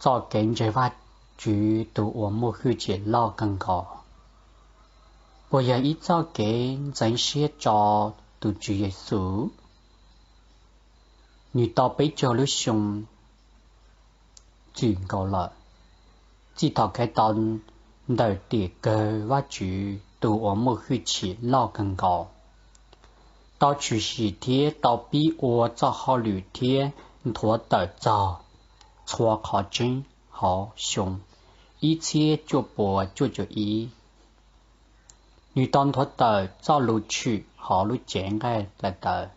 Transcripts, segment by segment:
Txoj kev ntseeg Vajtswv Tus Uas Muaj Hwj Chim Loj Kawg Nkaus puas yog ib txoj kev ntxeev siab tso tus Tswv Yexus? Nws tau peb caug lub xyoo txwm nkaus lawm txij thaum Khetos ntawm tiam kawg Vajtswv Tus Uas Muaj Hwj Chim Loj Kawg Nkaus tau tshwm sim thiab tau pib ua txoj hauj lwm thiab nthuav tawm txog txhua qhov tseeb hauv xyoo ib txhiab cuaj puas cuaj caum ib. Nws tau nthuav tawm txoj lus tshwm hauv lub cev nqaij daim tawv.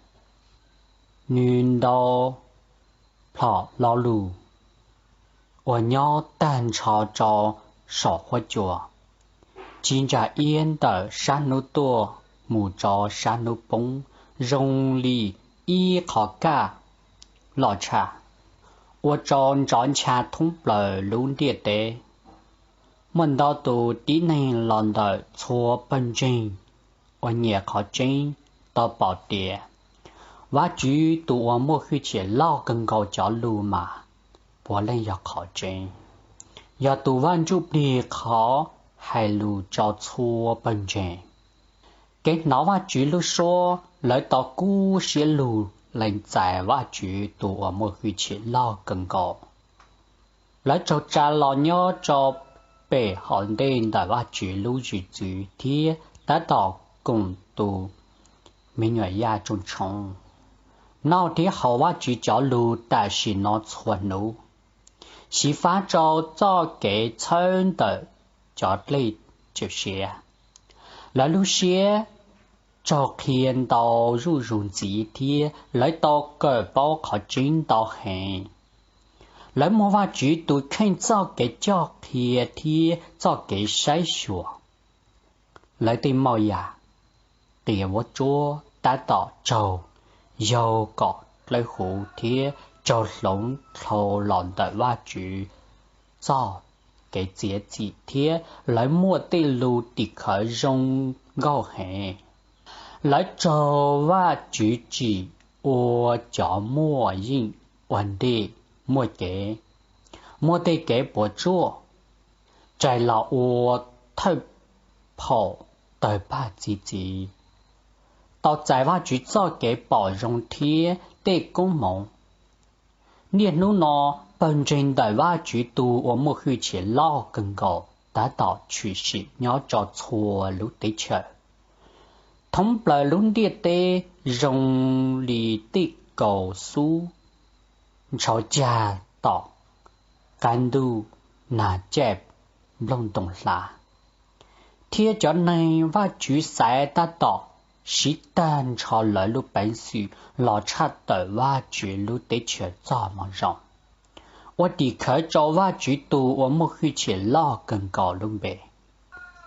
Nws ntaus plhom lo lus uas nyob tag nrho rau saum huab cua, ci ntsa iab ntawm sab hnub tuaj mus rau sab hnub poob zoo li ib qho kaj loj tshaj, ua rau nrov ncha thoob plaws lub ntiaj teb. Muaj ntau tus tib neeg los ntawm txhua pawg ntseeg uas nyiam qhov tseeb tau pom tias Vajtswv Tus Uas Muaj Hwj Chim Loj Kawg Nkaus cov lus mas puav leej yog qhov tseeb, yog tus Vaj Ntsujplig qhov hais lus rau txhua pawg ntseeg. Kev hnov Vajtswv lub suab, lawv tau kub siab lug lees txais Vajtswv Tus Uas Muaj Hwj Chim Loj Kawg Nkaus. Lawv raug tsa los nyob rau pem hauv ntej ntawm Vajtswv lub zwm txwv thiab tab tom koom tus Me Nyuam Yaj Tshoov Tshoob, noj thiab haus Vajtswv cov lus tam sim no txhua hnub, xyiv fab rau txoj kev txhawb ntawm cov dej cawm siab. Lawv lub siab raug qhia ntau zuj zus ntxiv thiab lawv tau kawm paub qhov tseeb ntau heev. Lawv muaj Vajtswv tus kheej txoj kev coj qhia thiab txoj kev saib xyuas. Lawv tej moj yam, qias vuab tsuab tab tom raug yaug kom dawb huv thiab raug hloov dhau los ntawm Vajtswv txoj kev txiav txim thiab lawv muaj tej lus tim khawv zoo nkauj heev. Lawv raug Vajtswv tsim ua cov muaj yeej ua ntej, muaj cev, muaj tej kev puas tsuaj, rais los ua thawj phaum tawg paj txi txiv, tau txais Vajtswv txoj kev pom zoo thiab tej koob hmoov. Niaj hnub no, pawg ntseeg ntawm Vajtswv Tus Uas Muaj Hwj Chim Loj Kawg Nkaus tab tom tshwm sim nyob rau txhua lub teb chaws thoob plaws lub ntiaj teb zoo li tej kaus xub ntshau cag tom qab ntuj nag caij nplooj ntoo hlav, thiab cov neeg Vajtswv xaiv tab tom siv tag nrho lawv lub peev xwm los tshaj tawm Vajtswv lub Teb Chaws Txoj Moo Zoo, ua tim khawv rau Vajtswv Tus Uas Muaj Hwj Chim Loj Kawg Nkaus lub npe.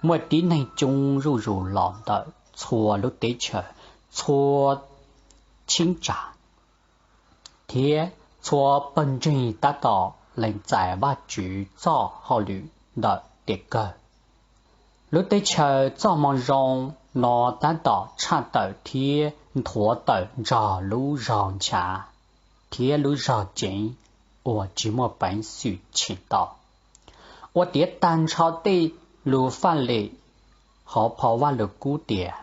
Muaj tib neeg coob zuj zus los ntawm txhua lub teb chaws, txhua cheeb tsam, thiab txhua pawg ntseeg tab tom lees txais Vajtswv txoj hauj lwm ntawm tiam kawg. Lub Teb Chaws Txoj Moo Zoo no tab tom tshaj tawm thiab nthuav tawm nrog lub zog nchav thiab lub zog ceev uas tsis muaj peev xwm cheem tau, ua tiav tag nrho tej lus faj lem hauv phau Vajluskub tias: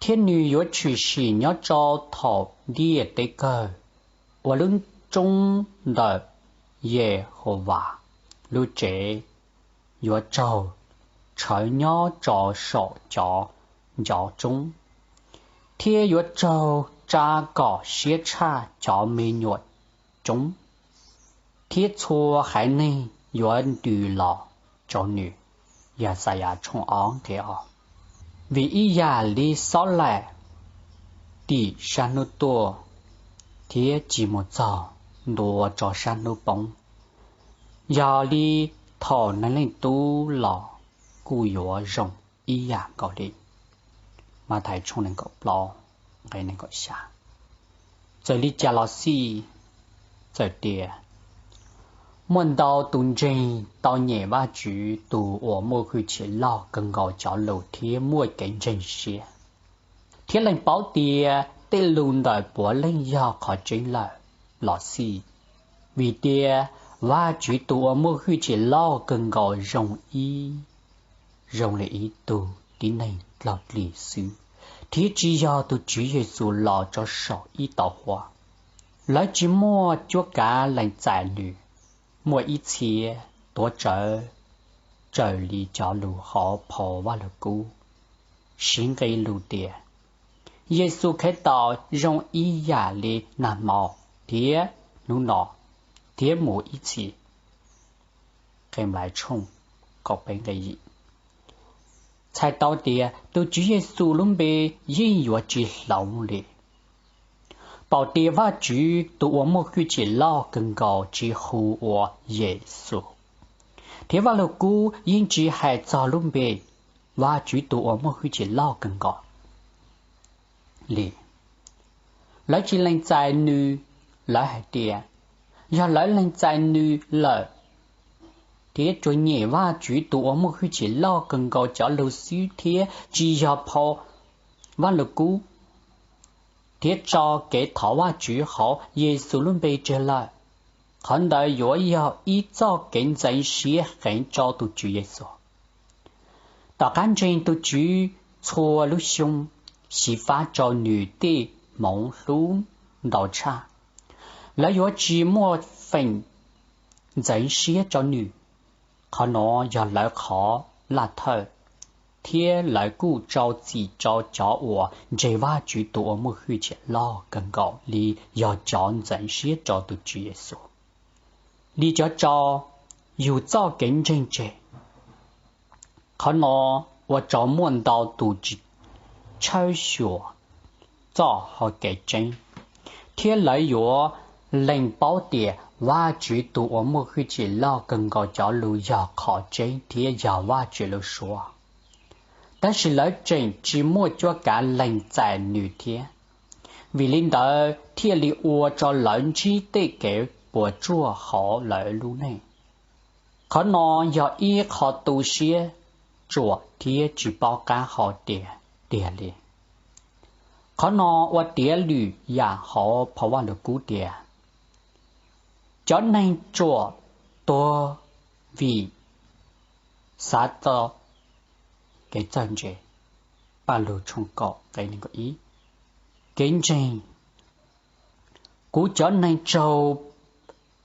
Thiab nws yuav tshwm sim nyob rau thaum ntiaj teb kawg, uas lub roob ntawm Yehauvas lub tsev yuav raug tshawv nyob rau saum cov ncov roob, thiab yuav raug tsa kom siab tshaj cov me nyuam roob, thiab txhua haiv neeg yuav ntws los rau nws. Yaxayas tshooj ob nqe ob. Vim ib yam li xob laim tim sab hnub tuaj thiab ci mus txog ntua rau sab hnub poob, yog li thaum Neeg Leej Tub los kuj yuav zoo ib yam nkaus li. Mathais tshooj nees nkaum plaub nqe nees nkaum xya. Txawm li cas los xij, txawm tias muaj ntau tus ntseeg tau nyeem Vajtswv Tus Uas Muaj Hwj Chim Loj Kawg Nkaus cov lus thiab muaj kev ntseeg siab, thiab lees paub tias tej lus ntawd puav leej yog qhov tseeb lawm los xij, vim tias Vajtswv Tus Uas Muaj Hwj Chim Loj Kawg Nkaus zoo ib zoo li ib tug tib neeg dog dig xwb, thiab tsis yog tus Tswv Yexus los rau saum ib tauv huab. Lawv tsis muaj cuab kav lees txais Nws. Muaj ib txhia tuav rawv raws li cov lus hauv phau Vajluskub siv nqe lus tias Yexus Khetos zoo ib yam li nag hmo, thiab hnub no, thiab mus ib txhis nqe txhais tau tias tus Tswv Yexus lub npe yeej yuav tsis hloov li. Pom tias Vajtswv Tus Uas Muaj Hwj Chim Loj Kawg Nkaus tsis hu ua Yexus, thiab Vajluskub yeej tsis hais txog lub npe Vajtswv Tus Uas Muaj Hwj Chim Loj Kawg Nkaus li. Lawv tsis lees txais Nws. Lawv hais tias yog lawv lees txais Nws lawm, thiab tsuas nyeem Vajtswv Tus Uas Muaj Hwj Chim Loj Kawg Nkaus cov lus xwb thiab tsis yog phau Vajluskub, thiab tso kev thov Vajtswv hauv Yexus lub npe tseg lawm, qhov ntawd yuav yog ib txoj kev ntxeev siab heev rau tus Tswv Yexus. Tom qab ntseeg tus Tswv txhua lub xyoo, xyiv fab rau Nws tej hmoov hlub ntau tshaj, lawv yuav tsis muaj feem ntxeev siab rau Nws. Qhov no yog lawv qhov laj thawj, thiab lawv kuj rau txim rau cov uas ntseeg Vajtswv Tus Uas Muaj Hwj Chim Loj Kawg Nkaus li yog cov ntxeev siab rau tus Tswv Yexus, li cov tso yus txoj kev ntseeg tseg. Qhov no ua rau muaj ntau tus tsis tshawb xyuas txoj hau kev tseeb, thiab lawv yuav lees paub tias Vajtswv Tus Uas Muaj Hwj Chim Loj Kawg Nkaus cov lus yog qhov tseeb thiab yog Vajtswv lub suab. Tab sis lawv tseem tsis muaj cuab kav lees txais Nws thiab, vim li ntawd thiaj li ua rau lawv ntsib tej kev puas tsuaj hauv lawv lub neej. Qhov no yog ib qho tu siab ruam thiab tsis paub qab hau tiag tiag li. Qhov no ua tiav lwm yam hauv phau Vajluskub tias cov neeg ruam tuag vim xav tau kev txawj ntse Pajlug Kev ntseeg Kuv cov neeg raug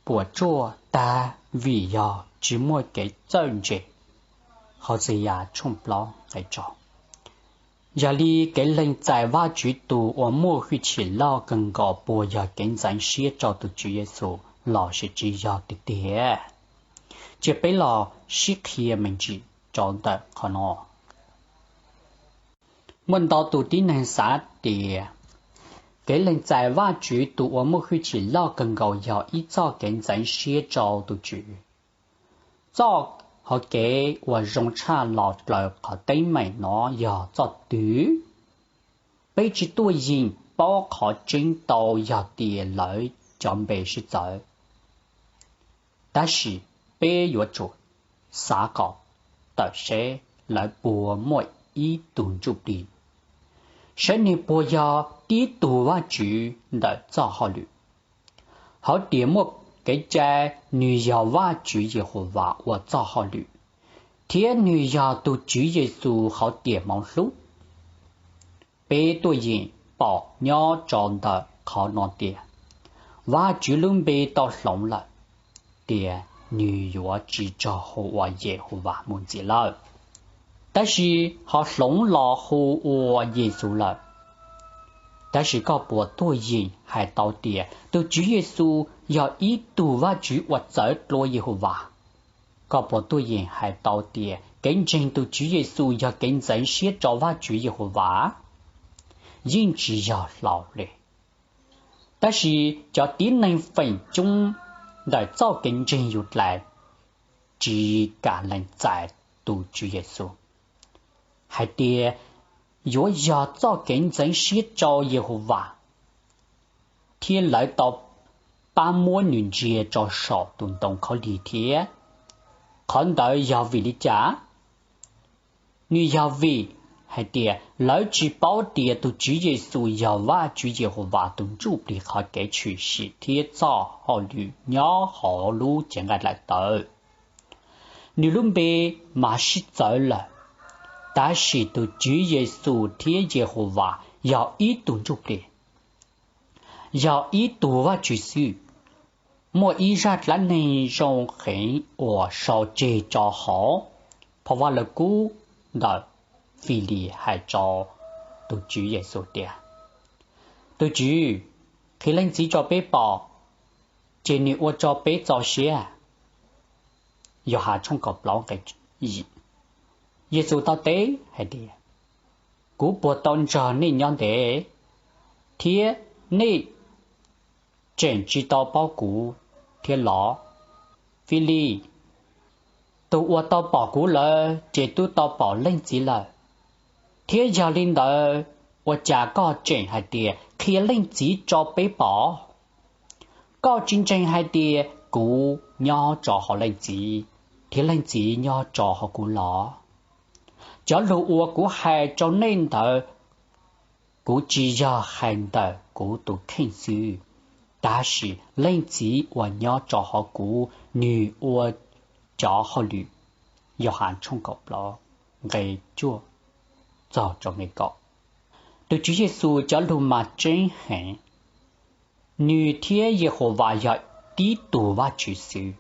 puas tsuaj tag vim yog tsis muaj kev txawj ntse Hauxeyas Yog li, kev lees txais Vajtswv Tus Uas Muaj Hwj Chim Loj Kawg Nkaus puas yog kev ntxeev siab rau tus Tswv Yexus los sis tsis yog tiag tiag? Cia peb los sib qhia me ntsis rau ntawm qhov no. Muaj ntau tus tib neeg xav tias kev lees txais Vajtswv Tus Uas Muaj Hwj Chim Loj Kawg Nkaus yog ib txoj kev ntxeev siab rau tus Tswv. Txoj hau kev uas zoo tshaj los raws qhov teeb meem no yog txoj twg? Peb tsis tuaj yeem paub qhov tseeb tau yog tias lawv cov npe sib txawv. Tab sis peb yuav tsum xav kom tawm seb lawv puas muaj ib tug ntsuj plig, saib nws puas yog tib tug vaj tswv ntawm txoj hauj lwm. Hauv tiam muaj kev cai, nws yog Vajtswv Yehauvas ua txoj hauj lwm, thiab nws yog tus Tswv Yexus hauv tiam hmoov hlub. Peb tuaj yeem pom nyob rau ntawm qhov no tias Vajtswv lub npe tau hloov lawm, tias nws yuav tsis raug hu ua Yehauvas mus ntxiv lawm, tab sis ho hloov los hu ua Yexus lawm. Tab sis koj puas tuaj yeem hais tau tias tus Tswv Yexus yog ib tug Vajtswv uas txawv dlua Yehauvas? Koj puas tuaj yeem hais tau tias kev ntseeg tus Tswv Yexus yog kev ntxeev siab rau Vajtswv Yehauvas? Yeej tsis yog hlo li. Tab sis cov tib neeg feem coob ntawm txoj kev ntseeg Yudais tsis kam lees txais tus Tswv Yexus, hais tias yuav yog txoj kev ntxeev siab rau Yehauvas, thiab lawv tau pab muab nws ntsia rau saum tus ntoo khaub lig thiab. Qhov ntawd yog vim li cas? Nws yog vim hais tias lawv tsis paub tias tus Tswv Yexus yog Vajtswv Yehauvas tus Ntsujplig qhov kev tshwm sim thiab txoj hauj lwm nyob hauv lub cev nqaij daim tawv. Nws lub npe mas sib txawv lawm, tab sis tus Tswv Yexus thiab Yehauvas yog ib tug Ntsujplig, yog ib tug Vajtswv xwb. Muaj ib zaj dab neeg zoo heev uas sau tseg rau hauv phau Vajluskub ntawm Filij hais rau tus Tswv Yexus tias: Tus Tswv, qhia Leej Txiv rau peb pom, ces nws ua rau peb txaus siab. Yauhas Yexus tau teb hais tias: Kuv puas tau nrog nej nyob ntev, thiab nej tseem tsis tau paub kuv thiab los? Filij, tus uas tau pom kuv lawm ces twb tau pom Leej Txiv lawm, thiab yog li ntawd, ua cas koj tseem hais tias: Qhia Leej Txiv rau peb pom? Koj tsis ntseeg hais tias kuv nyob rau hauv Leej Txiv, thiab Leej Txiv nyob rau hauv kuv los? Cov lus uas kuv hais rau nej ntawd, kuv tsis yog hais ntawm kuv tus kheej xwb, tab sis Leej Txiv uas nyob rau hauv kuv, nws ua cov hauj lwm. Yauhas Tus Tswv Yexus cov lus mas tseeb heev. Nws thiab Yehauvas yog tib tug Vajtswv xwb,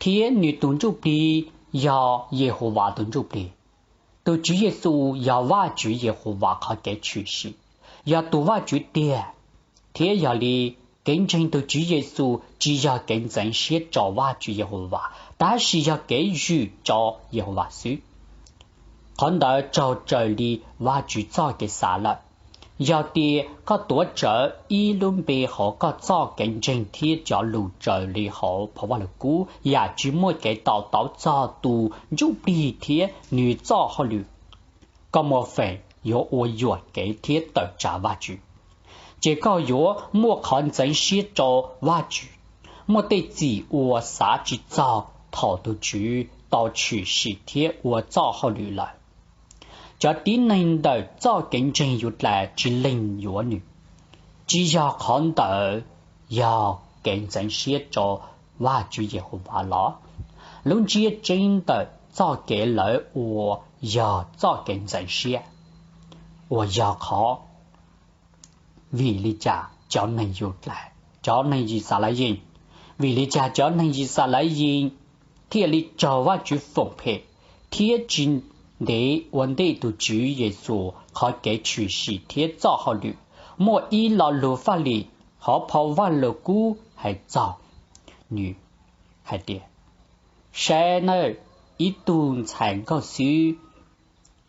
thiab Nws tus Ntsujplig yog Yehauvas tus Ntsujplig. Tus Tswv Yexus yog Vajtswv Yehauvas qhov kev tshwm sim, yog tus Vajtswv tiag, thiab yog li, kev ntseeg tus Tswv Yexus tsis yog kev ntxeev siab rau Vajtswv Yehauvas, tab sis yog kev zwm rau Yehauvas xwb. Qhov ntawd raug raws li Vajtswv txoj kev xav lawm. Yog tias koj tuav rawv ib lub npe hauv koj txoj kev ntseeg thiab cov lus raws li hauv phau Vajluskub yam tsis muaj kev to taub txog tus Ntsujplig thiab Nws txoj hauj lwm, koj muaj feem yuav ua yuam kev thiab tawm tsam Vajtswv, ces koj yuav muaj qhov ntxeev siab rau Vajtswv. Muaj tej txim uas xav tsis txog thaum tus Tswv tau tshwm sim thiab ua txoj hauj lwm lawm. Cov tib neeg ntawm txoj kev ntseeg Yudais tsis lees yuav Nws, tsis yog qhov ntawd yog kev ntxeev siab rau Vajtswv Yehauvas los? Lub ntsiab tseeb ntawm txoj kev lawv ua yog txoj kev ntxeev siab, uas yog qhov vim li cas cov neeg Yudais, cov neeg Yixalayees, vim li cas cov neeg Yixalayees thiaj li raug Vajtswv foom phem, thiab tsis ntev ua ntej tus Tswv Yexus qhov kev tshwm sim thiab txoj hauj lwm, muaj ib lo lus faj lij hauv phau Vajluskub hais txog Nws hais tias: Saib nawb, ib tug ntxhais nkauj xwb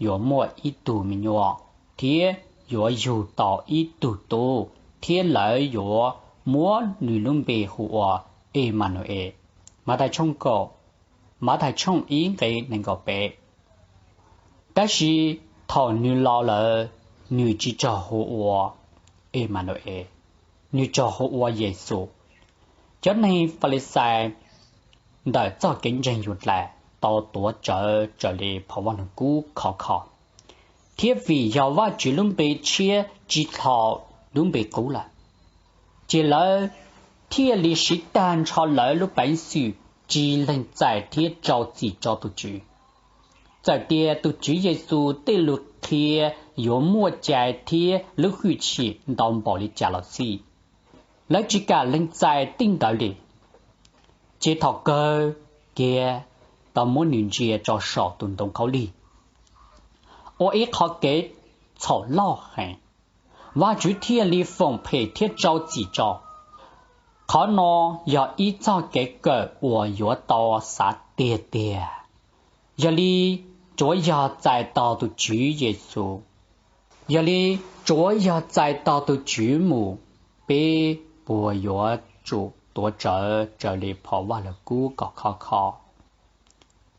yuav muaj ib tug me nyuam, thiab yuav yug tau ib tug tub, thiab lawv yuav muab nws lub npe hu ua Emanu-ees. Mathais tshooj ib nqe nees nkaum peb. Tab sis thaum nws los lawm, nws tsis raug hu ua Emanu-ees, nws raug hu ua Yexus. Cov neeg Falixais ntawm txoj kev ntseeg Yudais tau tuav rawv raws li phau Vajluskub khov kho, thiab vim yog Vajtswv lub npe tshiab tsis dhos lub npe qub lawm, ces lawv thiaj li siv tag nrho lawv lub peev xwm tsis lees txais thiab rau txim rau tus Tswv. Txawm tias tus Tswv Yexus tej lus qhia yuav muaj cai thiab lub hwj chim ntau npaum li cas los xij, lawv tsis kam lees txais tej ntawd li, ces thaum kawg kiag tau muab Nws ntsia rau saum tus ntoo khaub lig ua ib qho kev txhaum loj heev, Vajtswv thiaj li foom phem thiab rau txim rau. Qhov no yog ib txoj kev kawm uas yuav tau xav tiag tiag. Yog li, tsuav yog txais tos tus Tswv Yexus, yog li, tsuav yog txais tos tus Tswv mus, peb puas yuav tsum tuav rawv raws li phau Vajluskub kom khov kho,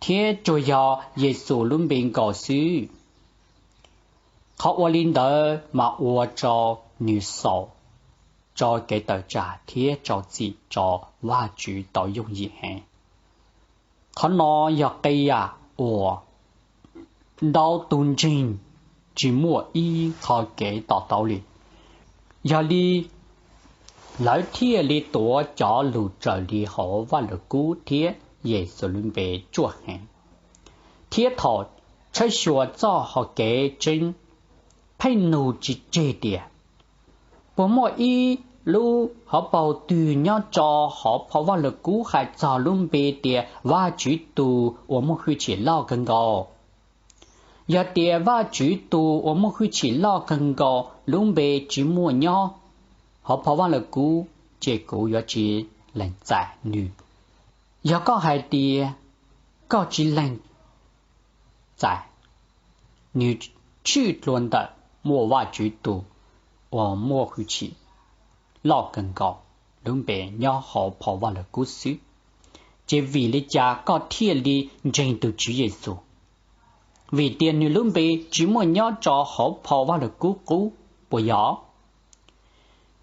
thiab tsuas yog Yexus lub npe nkaus xwb? Qhov ua li ntawd mas ua rau nws xaus rau kev tawm tsam thiab rau txim rau Vajtswv tau yooj yim heev. Qhov no yog qee yam uas ntau tus ntseeg tsis muaj ib qho kev to taub li, yog li lawv thiaj li tuav cov lus raws li hauv Vajluskub thiab Yexus lub npe ruaj heev. Thiab thaum tshawb xyuas txoj hau kev tseeb, pheej nug tsis tseg tias: Puas muaj ib lub hauv paus twg nyob rau hauv phau Vajluskub hais txog lub npe tias Vajtswv Tus Uas Muaj Hwj Chim Loj Kawg Nkaus? Yog tias Vajtswv Tus Uas Muaj Hwj Chim Loj Kawg Nkaus lub npe tsis muaj nyob hauv phau Vajluskub, ces kuv yuav tsis lees txais nws. Yog koj hais tias koj tsis lees txais nws, tshwj dua ntawm muaj Vajtswv Tus Uas Muaj Hwj Chim Loj Kawg Nkaus lub npe nyob hauv phau Vajluskub xwb, ces vim li cas koj thiaj li ntseeg tus Tswv Yexus? Vim tias nws lub npe tsis muaj nyob rau hauv phau Vajluskub qub, puas yog?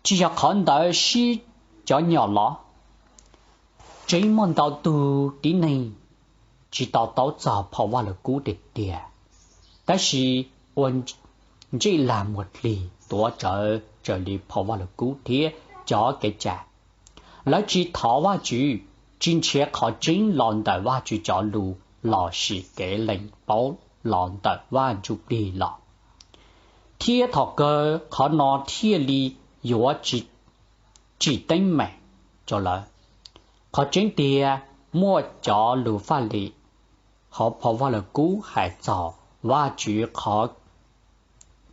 Tsis yog qhov ntawd sib cov nyom los? Tseeb muaj ntau tus tib neeg tsis to taub txog phau Vajluskub tiag tiag, tab sis ua ntsej lag muag dlig tuav rawv raws li phau Vajluskub thiab cov kev cai. Lawv tsis thov Vajtswv, tsis nrhiav qhov tseeb los ntawm Vajtswv cov lus los sis kev lees paub los ntawm Vaj Ntsujplig los, thiab thaum kawg qhov no thiaj li yuav tsim teeb meem rau lawv. Qhov tseeb tiag, muaj cov lus faj lem hauv phau Vajluskub hais txog Vajtswv qhov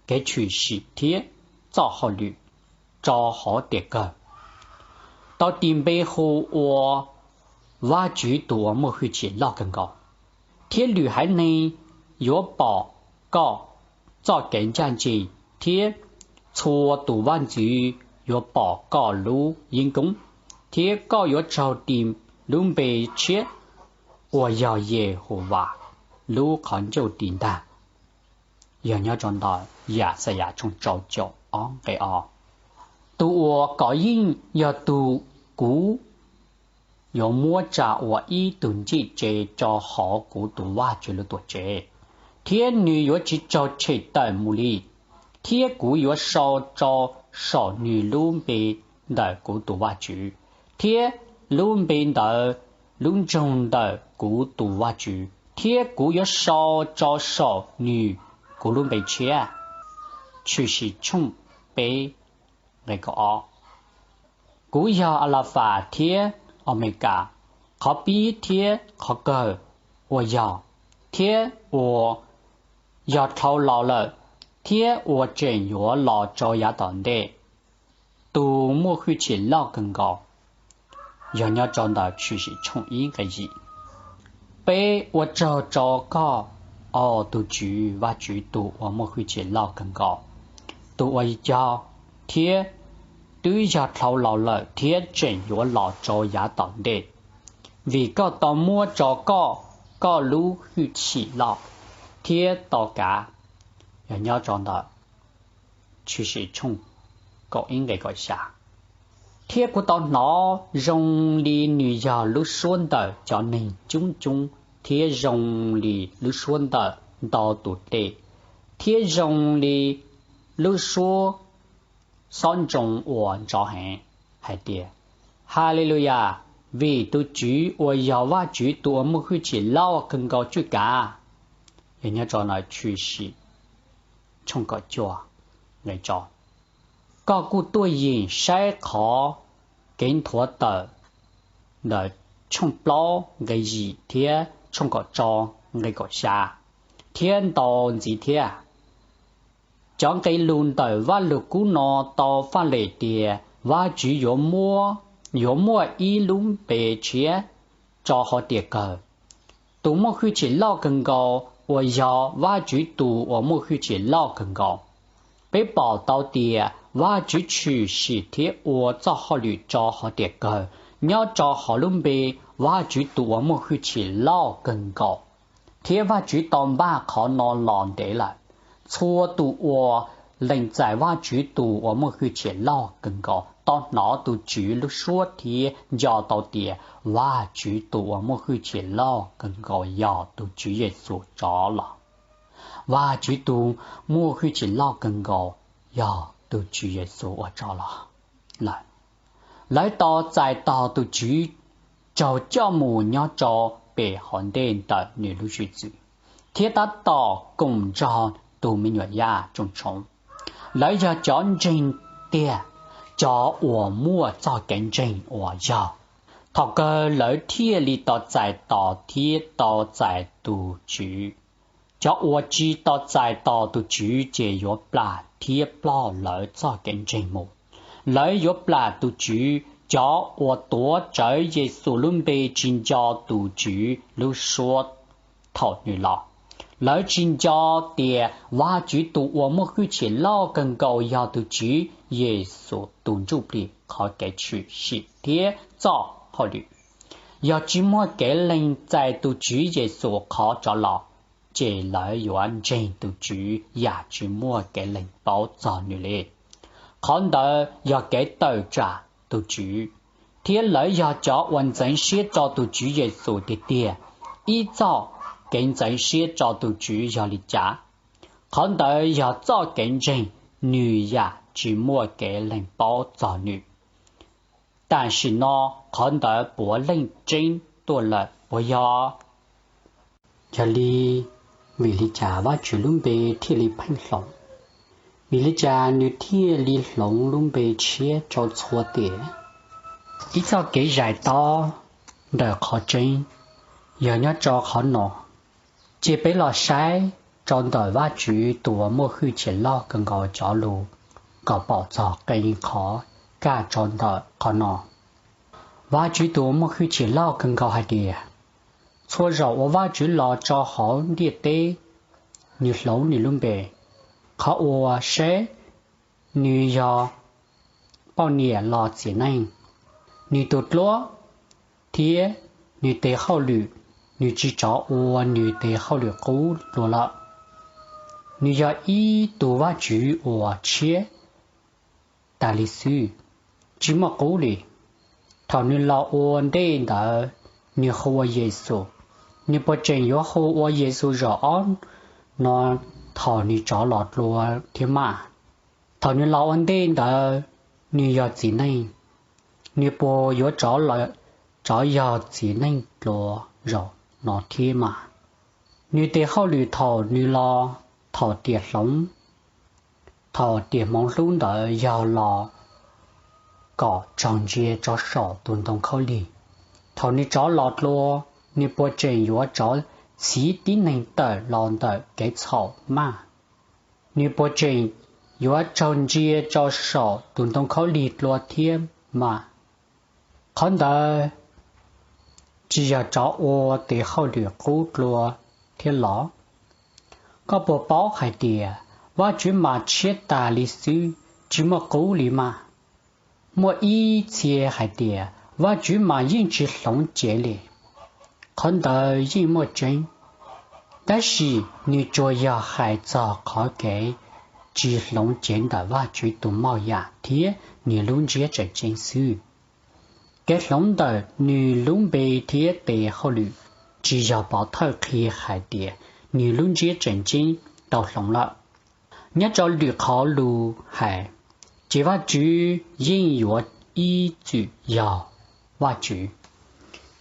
kev tshwm sim thiab txoj hauj lwm rau hauv tiam kawg, tau tis npe hu ua Vajtswv Tus Uas Muaj Hwj Chim Loj Kawg Nkaus, thiab lwm haiv neeg yuav pom koj txoj kev ncaj ncees, thiab txhua tus vaj ntxwv yuav pom koj lub yeeb koob, thiab koj yuav raug tis lub npe tshiab uas yog Yehauvas lub qhov ncauj ris ntag. Yog nyob rau ntawm Yaxayas tshooj rau caum ob nqe ob. Tus uas kov yeej yog tus kuv yuav muab tsa ua ib tug ncej tsev rau hauv kuv tus Vajtswv lub tuam tsev, thiab nws yuav tsis raug tshem tawm mus li. Thiab kuv yuav sau rau saum nws lub npe ntawm kuv tus Vajtswv, thiab lub npe ntawm lub nroog ntawm kuv tus Vajtswv, thiab kuv yuav sau rau saum nws kuv lub npe tshiab. Tshwm sim tshooj peb nqe kaum ob. Kuv yog Alafas thiab Aumekas, qhov pib thiab qhov kawg, uas yog, thiab uas yog dhau los lawm, thiab uas tseem yuav los rau yav tom ntej, tus muaj hwj chim loj kawg nkaus. Yog nyob rau ntawm Tshwm Sim tshooj ib nqe yim. Peb ua tsaug rau koj, au tus Tswv Vajtswv tus uas muaj hwj chim loj kawg nkaus, tus uas yog thiab twb yog dhau los lawm thiab tseem yuav los rau yav tom ntej, vim koj tau muab rau koj koj lub hwj chim loj thiab to kav. Yog nyob rau ntawm Tshwm Sim tshooj kaum ib nqe kaum xya. Thiab kuv tau hnov zoo li nws yog lub suab ntawm cov neeg coob coob, thiab zoo li lub suab ntawm ntau tus dej, thiab zoo li lub suab xob ntsoov uas nrov heev, hais tias, Haleluyas, vim tus Tswv uas yog Vajtswv tus uas muaj hwj chim loj kawg nkaus tswj kav. Yog nyob rau ntawm Tshwm Sim tshooj kaum cuaj nqe rau. Koj kuj tuaj yeem saib qhov kev nthuav tawm ntawm tshooj plaub nqe yim thiab tshooj kaum rau nqe kaum xya, thiab ntau ntxiv thiab. Cov nqe lus ntawm Vajluskub no tau faj lem tias Vajtswv yuav muab, yuav muaj ib lub npe tshiab rau hauv tiam kawg, tus muaj hwj chim loj kawg nkaus uas yog Vajtswv tus uas muaj hwj chim loj kawg nkaus. Peb pom tau tias Vajtswv tshwm sim thiab ua txoj hauj lwm rau hauv tiam kawg nyob rau hauv lub npe Vajtswv tus uas muaj hwj chim loj kawg nkaus, thiab Vajtswv tau npaj qhov no los ntev lawm. Txhua tus uas lees txais Vajtswv tus uas muaj hwj chim loj kawg nkaus tau hnov tus Tswv lub suab thiab nco tau tias Vajtswv tus uas muaj hwj chim loj kawg nkaus yog tus Tswv Yexus rov los. Vajtswv Tus Uas Muaj Hwj Chim Loj Kawg Nkaus Yog Tus Tswv Yexus Uas Tso Los Lawv tau txais tos tus Tswv raug coj mus nyob rau pem hauv ntej ntawm Nws lub zwm txwv, thiab tab tom koom nrog tus Me Nyuam Yaj Tsoos Tshoov. Lawv yog cov ntseeg tiag, cov uas muaj txoj kev ntseeg uas yog, thaum kawg lawv thiaj li tau txais tos thiab tau txais tus Tswv. Cov uas tsis tau txais tos tus Tswv ces yuav plam thiab ploj lawv txoj kev ntseeg mus. Lawv yuav plam tus Tswv, cov uas tuav rawv Yexus lub npe tsis nco tus Tswv lub suab thaum Nws los. Lawv tsis nco tias Vajtswv Tus Uas Muaj Hwj Chim Loj Kawg Nkaus yog tus Tswv Yexus tus Ntsujplig, qhov kev tshwm sim, thiab txoj hauj lwm. Yog tsis muaj kev lees txais tus Tswv Yexus qhov rov los, ces lawv yuav ntseeg tus Tswv yam tsis muaj kev lees paub txog Nws li. Qhov ntawd yog kev tawm tsam tus Tswv. Thiab lawv yog cov uas ntxeev siab rau tus Tswv Yexus tiag tiag. Ib txoj kev ntxeev siab rau tus Tswv yog li cas, qhov ntawd yog txoj kev ntseeg Nws yam tsis muaj kev lees paub txog Nws. Tam sim no qhov ntawd puav leej tseeb tuaj lawm, puas yog? Yog li, vim li cas Vajtswv lub npe thiaj li pheej hloov? Vim li cas Nws thiaj li hloov lub npe tshiab rau txhua tiam? Ib txoj kev zais tob ntawm qhov tseeb yog nyob rau qhov no. Cia peb los saib rau ntawm Vajtswv Tus Uas Muaj Hwj Chim Loj Kawg Nkaus cov lus kom pom txog qee qhov kaj rau ntawm qhov no. Vajtswv Tus Uas Muaj Hwj Chim Loj Kawg Nkaus hais tias: Txhua zaus uas Vajtswv los rau hauv ntiaj teb, nws hloov nws lub npe. Qhov uas seb nws yog poj niam los txiv neej, nws tus duab thiab nws tes hauj lwm, nws tsis rov ua nws tes hauj lwm qub dua lawm. Nws yog ib tug Vajtswv uas tshiab tas li xwb, tsis muaj qub li. Thaum nws los ua ntej ntawd nws hu ua Yexus, nws puas tseem yuav hu ua Yexus zaum ob no thaum nws rov los dua thiab mas? Thaum nws los ua ntej ntawd nws yog txiv neej, nws puas yuav rov yog txiv neej dua zaum no thiab mas? Nws tes hauj lwm thaum nws los, thaum tiam hloov, thaum tiam hmoov hlub ntawd yog los kom raug ntsia rau saum tus ntoo khaub lig. Thaum nws rov los dua, nws puas tseem yuav rov txhiv tib neeg tawm los ntawm kev txhaum mas? Nws puas tseem yuav raug ntsia rau saum tus ntoo khaub lig dua thiab mas? Qhov ntawd tsis yog rov ua tes hauj lwm qub dua thiab los? Koj puas paub hais tias Vajtswv mas tshiab tas li xwb, tsis muaj qub li mas? Muaj ib txhia hais tias Vajtswv mas yeej tsis hloov cev li. Qhov ntawd yeej muaj tseeb, tab sis nws tsuas yog hais txog qhov kev tsis hloov cev ntawm Vajtswv tus moj yam thiab Nws lub ntsiab tseem ceeb xwb. Kev hloov ntawm Nws lub npe thiab tes hauj lwm tsis yog pov thawj qhia hais tias Nws lub ntsiab tseem ceeb tau hloov lawm. Nyob rau lwm qhov lus hais, ces Vajtswv yeej yuav ib txwm yog Vajtswv,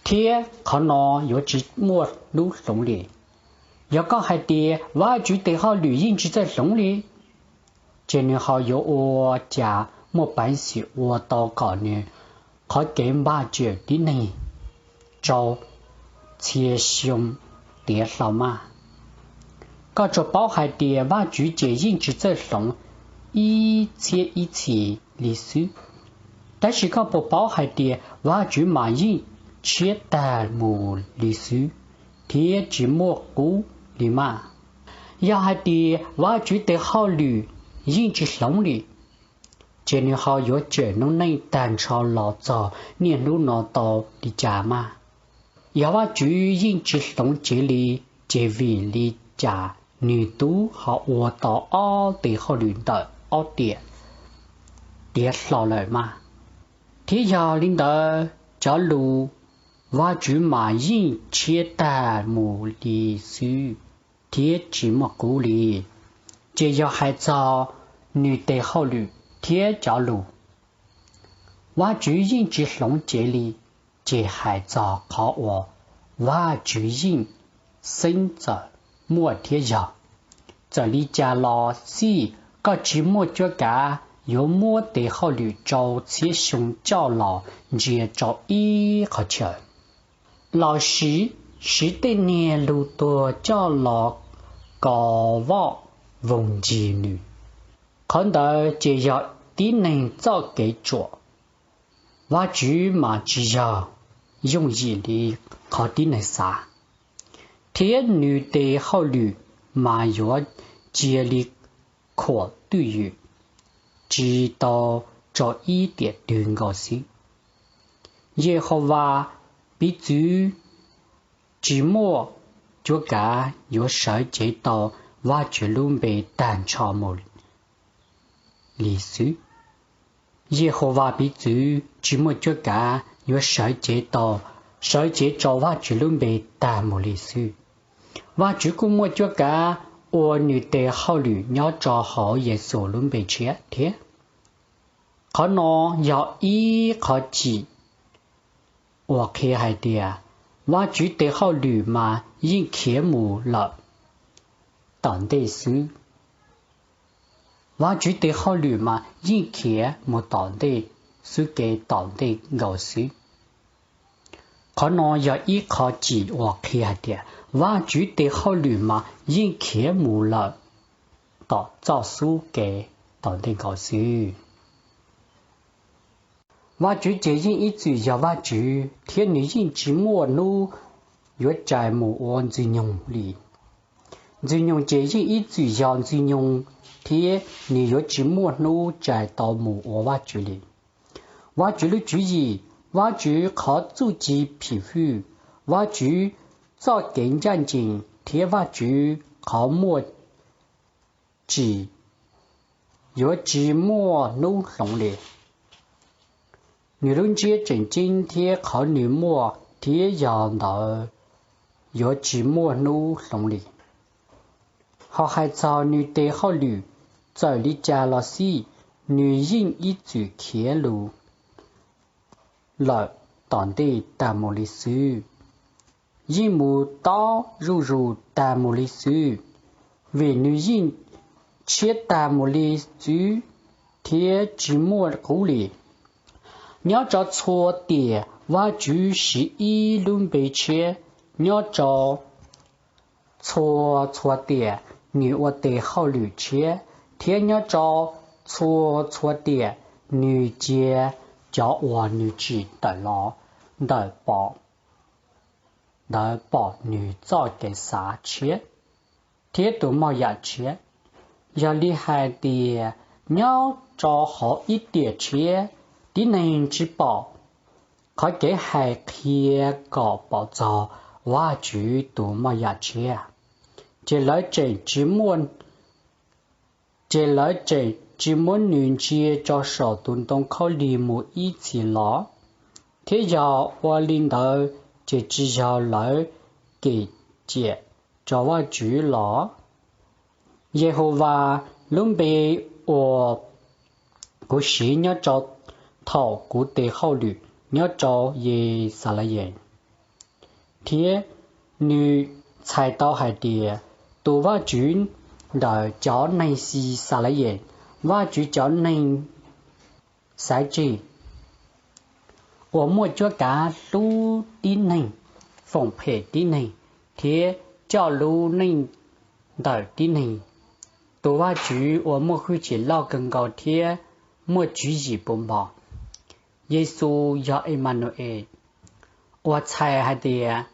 thiab qhov no yuav tsis muaj hnub hloov li. Yog koj hais tias Vajtswv tes hauj lwm yeej tsis txawj hloov li, ces Nws ho yuav ua cas muaj peev xwm ua tau kom Nws qhov kev npaj cawm tib neeg rau txhia xyoo tiav hlo mas? Koj tsuas paub hais tias Vajtswv ces yeej tsis txawj hloov ib txhiab ib txhis li xwb, tab sis koj puas paub hais tias Vajtswv mas yeej tshiab tas mus li xwb, thiab tsis muaj qub li mas? Yog hais tias Vajtswv tes hauj lwm yeej tsis hloov li, ces Nws ho yuav cawm noob neej tag nrho los txog niaj hnub no tau li cas mas? Yog Vajtswv yeej tsis hloov cev li, ces vim li cas Nws twb ho ua tau ob tes hauj lwm ntawm ob tiam tiav hlo lawm mas? Thiab yog li ntawd, cov lus Vajtswv mas yeej tshiab tas mus li xwb thiab tsis muaj qub li, ces yog hais txog Nws tes hauj lwm thiab cov lus. Vajtswv yeej tsis hloov cev li, ces hais txog qhov uas Vajtswv yeej xeeb txawm muaj thiab yog. Txawm li cas los xij, koj tsis muaj cuab kav yuav muab tes hauj lwm rau txhiab xyoo coj los ntsia rau ib qhov chaw, los sis siv tej niag lus tuag coj los kos voj voog ncig nws. Qhov ntawd ces yog tib neeg txoj kev ruam, Vajtswv mas tsis yog yooj yim li qhov tib neeg xav, thiab Nws tes hauj lwm mas yuav cia li khuam twj ywm tsis tau rau ib tiam twg nkaus xwb. Yehauvas piv txwv tsis muaj cuab kav yuav sawv cev tau Vajtswv lub npe tag nrho mus li xwb. Yehauvas piv txwv tsis muaj cuab kav yuav sawv cev rau Vajtswv lub npe tag mus li xwb. Vajtswv kuj muaj cuab kav ua Nws tes hauj lwm nyob rau hauv Yexus lub npe tshiab thiab. Qhov no yog ib qhov cim uas qhia hais tias Vajtswv tes hauj lwm mas yeej khiav mus lawm tom ntej xwb. Vajtswv tes hauj lwm mas yeej khiav mus tom ntej xwb, kev tom ntej nkaus xwb. Qhov no yog ib qhov cim uas qhia hais tias Vajtswv tes hauj lwm mas yeej khiav mus lawm tom txoj xub kev tom ntej nkaus xwb. Vajtswv ces yeej ib txwm yog Vajtswv, thiab Nws yeej tsis muaj hnub yuav rais mus ua Ntxwg nyoog li. Ntxwg nyoog ces yeej ib txwm yog Ntxwg nyoog, thiab nws yuav tsis muaj hnub rais tau mus ua Vajtswv li. Vajtswv lub tswv yim, Vajtswv qhov txuj ci phim hwj, Vajtswv txoj kev ncaj ncees thiab Vajtswv qhov muaj tsim yuav tsis muaj hnub hloov li. Nws lub ntsiab tseem ceeb thiab qhov nws muaj thiab yog ntawd yuav tsis muaj hnub hloov li. Ho hais txog Nws tes hauj lwm, txawm li cas los xij, Nws yeej ib txwm khiav mus lawm tom ntej tas mus li xwb, yeej mus tob zuj zus tas mus li xwb, vim Nws yeej tshiab tas mus li xwb thiab tsis muaj qub li. Nyob rau txhua tiam Vajtswv siv ib lub npe tshiab, nyob rau txhua txhua tiam Nws ua tes hauj lwm tshiab, thiab nyob rau txhua txhua tiam Nws cia cov uas Nws tsim tawm los ntawm ntawd pom Nws txoj kev xav tshiab thiab tus moj yam tshiab. Yog li hais tias nyob rau hauv ib tiam tshiab tib neeg tsis pom qhov kev hais qhia kom pom txog Vajtswv tus moj yam tshiab, ces lawv tseem tsis muab Nws ntsia rau saum tus ntoo khaub lig mus ib txhis los? Thiab yog ua li ntawd ces tsis yog lawv kem ciam rau Vajtswv los? Yehauvas lub npe uas kuv siv nyob rau thaum kuv tes hauj lwm nyob rau Yixalayees, thiab Nws txhais tau hais tias tus Vajtswv ntawm cov neeg Yixalayees, Vajtswv cov neeg xaiv tseg, uas muaj cuab kav hlub tib neeg, foom phem tib neeg, thiab coj lub neej ntawm tib neeg, tus Vajtswv uas muaj hwj chim loj kawg nkaus thiab muaj tswv yim puv npo. Yexus yog Emanu-ees, uas txhais hais tias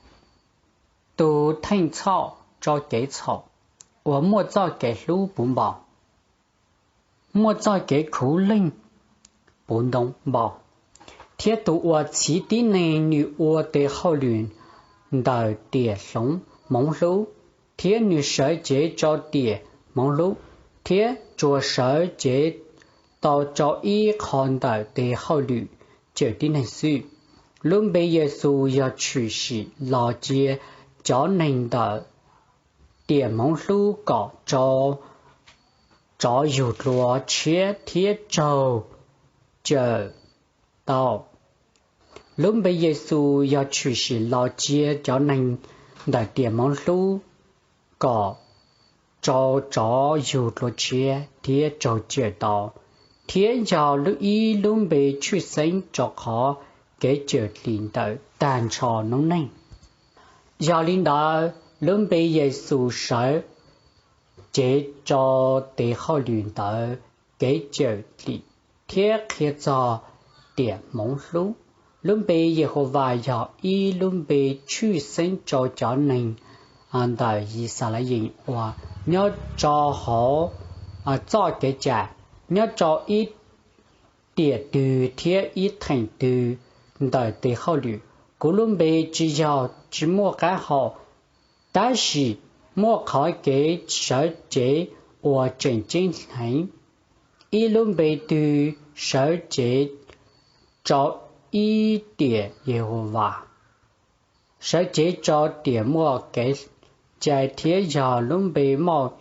tus theej txhoj rau kev txhaum, uas muaj txoj kev hlub puv npo, muaj txoj kev khuv leej puv npo, thiab tus uas txhiv tib neeg. Nws ua tes hauj lwm ntawm tiam hmoov hlub, thiab Nws sawv cev rau tiam hmoov hlub, thiab tsuas sawv cev tau rau ib qho ntawm tes hauj lwm cawm tib neeg xwb. Lub npe Yexus yog tshwm sim los cia cov neeg ntawm tiam hmoov hlub kom tsov yug dua tshiab thiab raug cawm tau. Lub npe Yexus yog tshwm sim los cia cov neeg ntawm tiam hmoov hlub kom tsov yug dua tshiab thiab raug cawm tau, thiab yog ib lub npe tshwj xeeb rau qhov kev cawm dim ntawm tag nrho noob neej. Yog li ntawd, lub npe Yexus sawv cev rau tes hauj lwm ntawm kev cawm dim thiab qhia txog tiam hmoov hlub. Lub npe Yehauvas yog ib lub npe tshwj xeeb rau cov neeg ntawm Yixalayees uas nyob rau hauv txoj kev cai, nyob rau ib tiam twg thiab ib theem twg ntawm tes hauj lwm. Kuv lub npe tsis yog tsis muaj qab hau, tab sis muaj qhov kev sawv cev uas tseem ceeb heev, ib lub npe twg sawv cev rau ib tiam Yehauvas, sawv cev rau tiam muaj kev cai thiab yog lub npe moj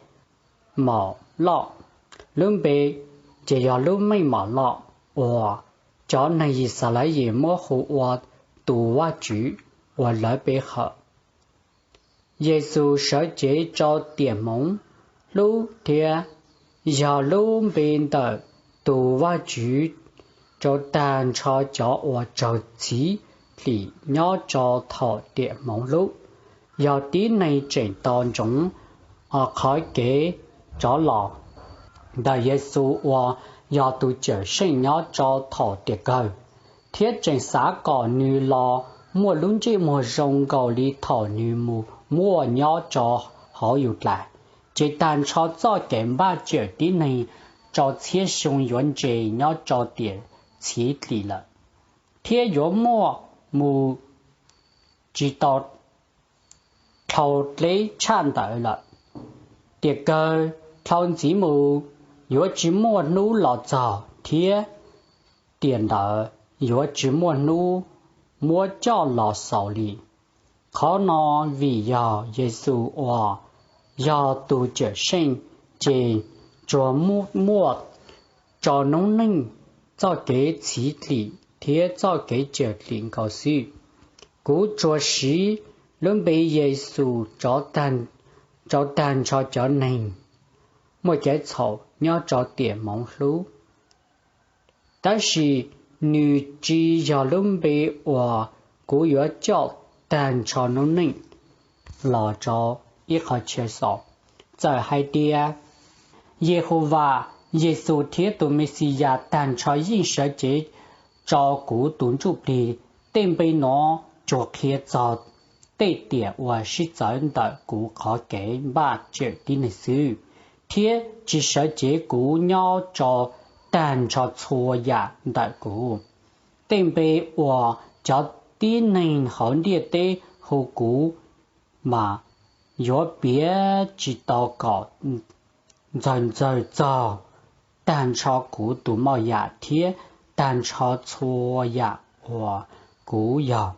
mom loj. Lub npe ces yog lub meej mom loj uas cov neeg Yixalayees muab hu ua tus Vajtswv uas lawv pe hawm. Yexus sawv cev rau tiam hmoov hlub thiab yog lub npe ntawm tus Vajtswv rau tag nrho cov uas raug txhiv dim nyob rau thaum tiam hmoov hlub. Yog tib neeg tseem tos ntsoov qhov kev rov los ntawm Yexus uas yog tus Cawmseej nyob rau thaum tiam kawg, thiab tseem xav kom Nws los muaj lub ntsej muag zoo nkaus li thaum Nws mus muaj nyob rau hauv yus dlais, ces tag nrho txoj kev npaj cawm tib neeg rau txhiab xyoo yuav ntse nyob rau tiam txhiv dim lawm, thiab yuav muaj mus tsis tau dhau deb tshaj ntawd lawm. Tiam kawg dhau ntxiv mus, yuav tsis muaj hnub los txog, thiab tiam ntawd yuav tsis muaj hnub muab coj los xaus li. Qhov no vim yog Yexus uas yog tus Cawmseej, ces tsuas muaj rau noob neej txoj kev txhiv dim thiab txoj kev cawm dim nkaus xwb. Kuv tsuas siv lub npe Yexus rau tag nrho cov neeg muaj kev txhaum nyob rau tiam hmoov hlub, tab sis nws tsis yog lub npe uas kuv yuav coj tag nrho noob neej los rau ib qho chaw xaus. Txawm hais tias Yehauvas, Yexus, thiab tus Mexiyas tag nrho yeej sawv cev rau kuv tus ntsuj plig, tej npe no tsuas qhia txog tej tiam uas sib txawv ntawm kuv qhov kev npaj cawm tib neeg xwb, thiab tsis sawv cev kuv nyob rau tag nrho txhua yam ntawm kuv. Tej npe uas cov tib neeg hauv ntiaj teb hu kuv mas yuav piav tsis tau kom ntxaws ntxaws txog tag nrho kuv tus moj yam thiab tag nrho txhua yam uas kuv yog.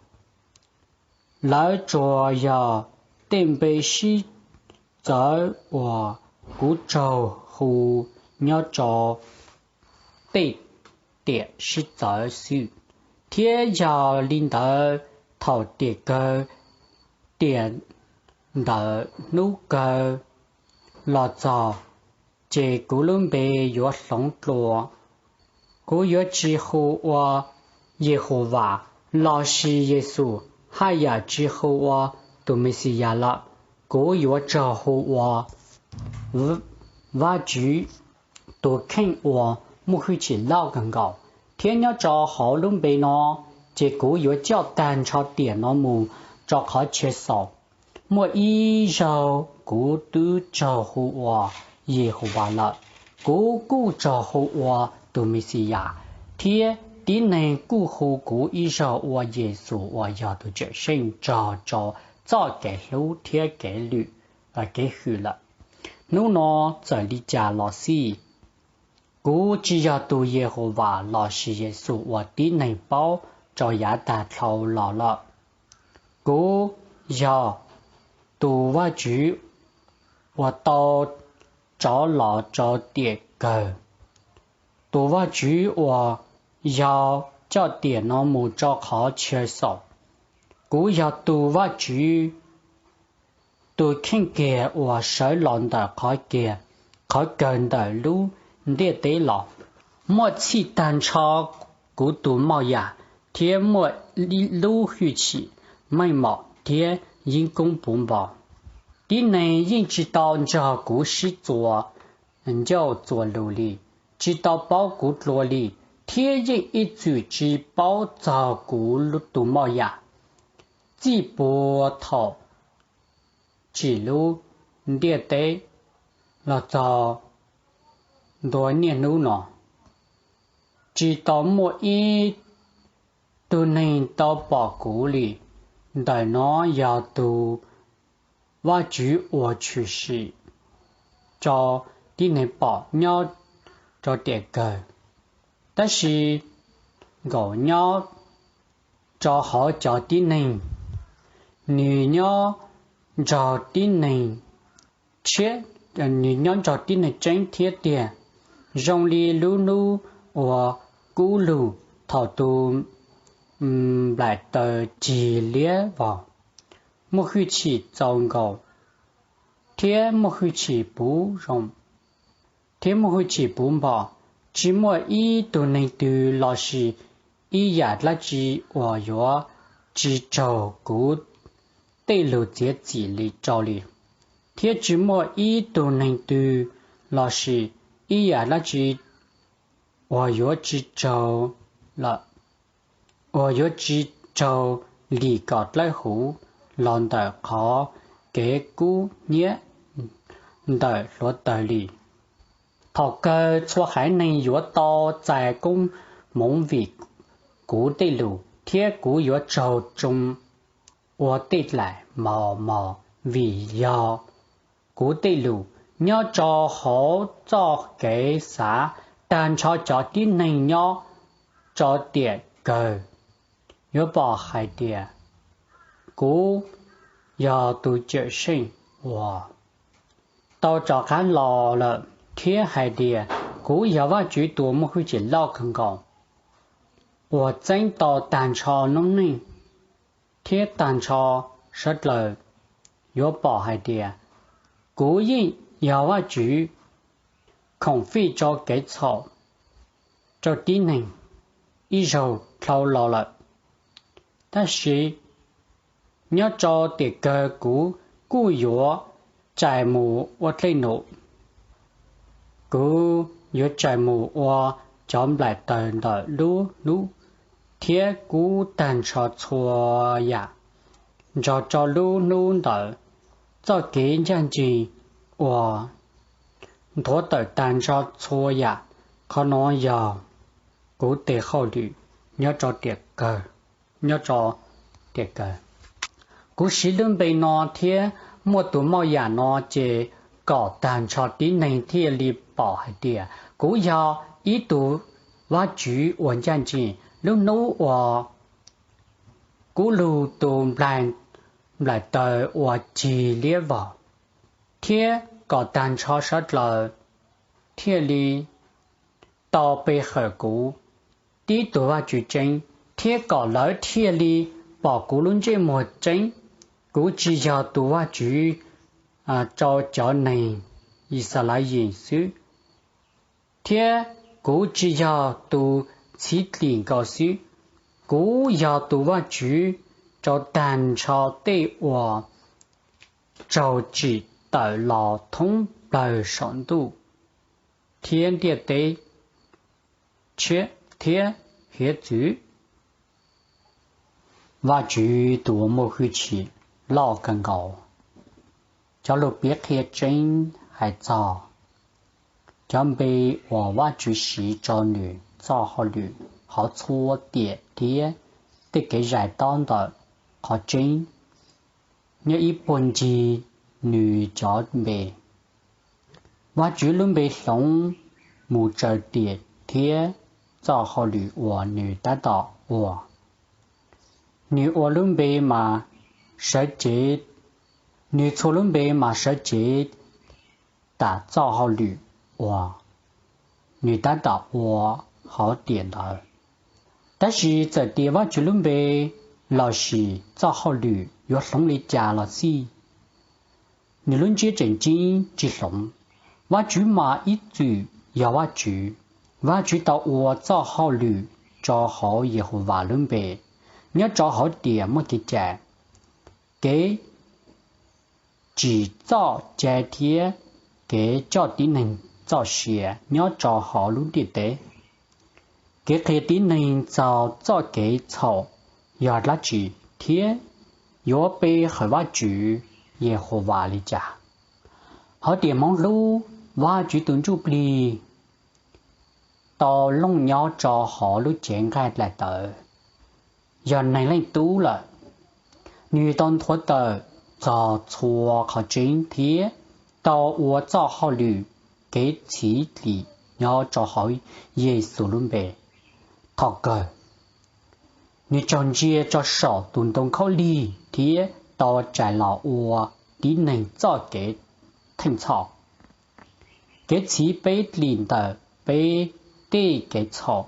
Lawv tsuas yog tej npe sib txawv uas kuv raug hu nyob rau tej tiam sib txawv xwb. Thiab yog li ntawd, thaum tiam kawg, tiam ntawm hnub kawg los txog, ces kuv lub npe yuav hloov dua. Kuv yuav tsis hu ua Yehauvas los sis Yexus, haj yam tsis hu ua tus Mexiyas lawm. Kuv yuav raug hu ua Vajtswv tus Kheej Uas Muaj Hwj Chim Loj Kawg Nkaus, thiab nyob rau hauv lub npe no ces kuv yuav coj tag nrho tiam no mus rau qhov chaw xaus. Muaj ib zaug kuv twb raug hu ua Yehauvas lawm, kuv kuj raug hu ua tus Mexiyas, thiab tib neeg kuj hu kuv ib zaug ua Yexus uas yog tus Cawmseej nrog rau txoj kev hlub thiab kev lwm kev hwm lawm. Hnub no txawm li cas los xij, kuv tsis yog tus Yehauvas los sis Yexus uas tib neeg paub rau yav tag dhau los lawm. Kuv yog tus Vajtswv uas tau rov los rau tiam kawg. Tus Vajtswv uas yog coj tiam no mus rau qhov chaw xaus. Kuv yog tus Vajtswv, tus kheej kiag uas sawv los ntawm qhov kawg ntawm lub ntiaj teb los. Muaj txhij tag nrho kuv tus moj yam, thiab muaj lub hwj chim meej mom thiab yeeb koob puv npo. Tib neeg yeej tsis tau nrog kuv sib txuas ncauj txuas lus li, tsis tau paub kuv dua li, thiab yeej ib txwm tsis paub txog kuv tus moj yam. Txij puag thaum tsim lub ntiaj teb los txog ntua niaj hnub no, tsis tau muaj ib tug neeg tau pom kuv li. Ntawm no yog tus Vajtswv uas tshwm sim rau tib neeg pom nyob rau tiam kawg, tab sis nkaum nyob rau hauv cov tib neeg. Nws nyob nrog tib neeg, nws nyob nrog tib neeg tseeb thiab tiag, zoo li lub hnub uas kub lug thaum tus nplaim taws cig liab vog. Muaj hwj chim txaus nkaus thiab muaj hwj chim puv npo. Tsis muaj ib tug neeg twg los sis ib yam dab tsi uas yuav tsis raug kuv tej lus txiav txim rau li, thiab tsis muaj ib tug neeg twg los sis ib yam dab tsi uas yuav tsis raug lim kom dawb huv los ntawm qhov kev kub hnyiab ntawm hluav taws li. Thaum kawg txhua haiv neeg yuav tau txais koob hmoov vim kuv tej lus, thiab kuv yuav raug tsoo ua tej daim mos mos vim yog kuv tej lus. Nyob rau hauv txoj kev xav, tag nrho cov tib neeg nyob rau tiam kawg yuav pom hais tias kuv yog tus Cawm Seej uas tau rov qab los lawm, thiab hais tias kuv yog Vajtswv tus uas muaj hwj chim loj kawg nkaus, uas txeeb tau tag nrho noob neej thiab tag nrho sawv daws yuav pom hais tias kuv yeej yog Vajtswv khoom fij rau kev txhaum rau tib neeg ib zaug dhau los lawm. Tab sis nyob rau tiam kawg kuv kuj yuav txais mus ua dej num. Kuv yuav txais mus ua cov nplaim taws ntawm lub hnub, thiab kub tag nrho txhua yam nrog rau lub hnub ntawm txoj kev ncaj ncees uas nthuav tawm tag nrho txhua yam. Qhov no yog kuv tes hauj lwm nyob rau tiam kawg. Kuv siv lub npe no thiab muaj tus moj yam no ces kom tag nrho tib neeg thiaj li pom hais tias kuv yog ib tug Vajtswv uas ncaj ncees. Lub hnub uas kub lug tus nplaim taws uas cig liab vog, thiab kom tag nrho sawv daws thiaj li tau pe hawm kuv, tib tug Vajtswv tseeb, thiab kom lawv thiaj li pom kuv lub ntsej muag tseeb. Kuv tsis yog tus Vajtswv rau cov neeg Yixalayees xwb, thiab kuv tsis yog tus Txhiv Dim Nkaus xwb. Kuv yog tus Vajtswv rau tag nrho tej uas raug tsim tawm los thoob plaws saum ntuj thiab ntiaj teb thiab hiav txwv. Vajtswv tus uas muaj hwj chim loj kawg nkaus, cov lus piav qhia tseeb hais txog cov npe uas Vajtswv siv rau Nws txoj hauj lwm hauv txhua tiam thiab tej kev zais tob ntawm qhov tseeb nyob ib puag ncig Nws cov npe. Vajtswv lub npe hloov mus raws tiam thiab txoj hauj lwm uas Nws tab tom ua. Nws ua lub npe mas sawv cev, Nws txhua lub npe mas sawv cev tam txoj hauj lwm uas Nws tab tom ua hauv tiam ntawd. Tab sis txawm tias Vajtswv lub npe lossis txoj hauj lwm yuav hloov li cas los xij, Nws lub ntsiab tseem ceeb tsis hloov. Vajtswv mas ib txwm yog Vajtswv. Vajtswv tau ua txoj hauj lwm rau hauv Yehauvas lub npe nyob rau hauv tiam muaj kev cai, kev tsim txoj cai thiab kev coj tib neeg txoj sia nyob rau hauv lub ntiaj teb. Kev qhia tib neeg txog txoj kev txhaum yog dab tsi, thiab yuav pe hawm Vajtswv Yehauvas li cas? Hauv tiam Hmoov Hlub, Vajtswv tus Ntsujplig tau looj nyob rau hauv lub cev nqaij daim tawv, yog Neeg Leej Tub lawm. Nws tau nthuav tawm txog txhua qhov tseeb thiab tau ua txoj hauj lwm kev txhiv dim nyob rau hauv Yexus lub npe. Thaum kawg, Nws raug ntsia rau saum tus ntoo khaub lig thiab tau rais los ua tib neeg txoj Kev Theej Txhoj, kev txhiv peb dim ntawm peb tej kev txhaum.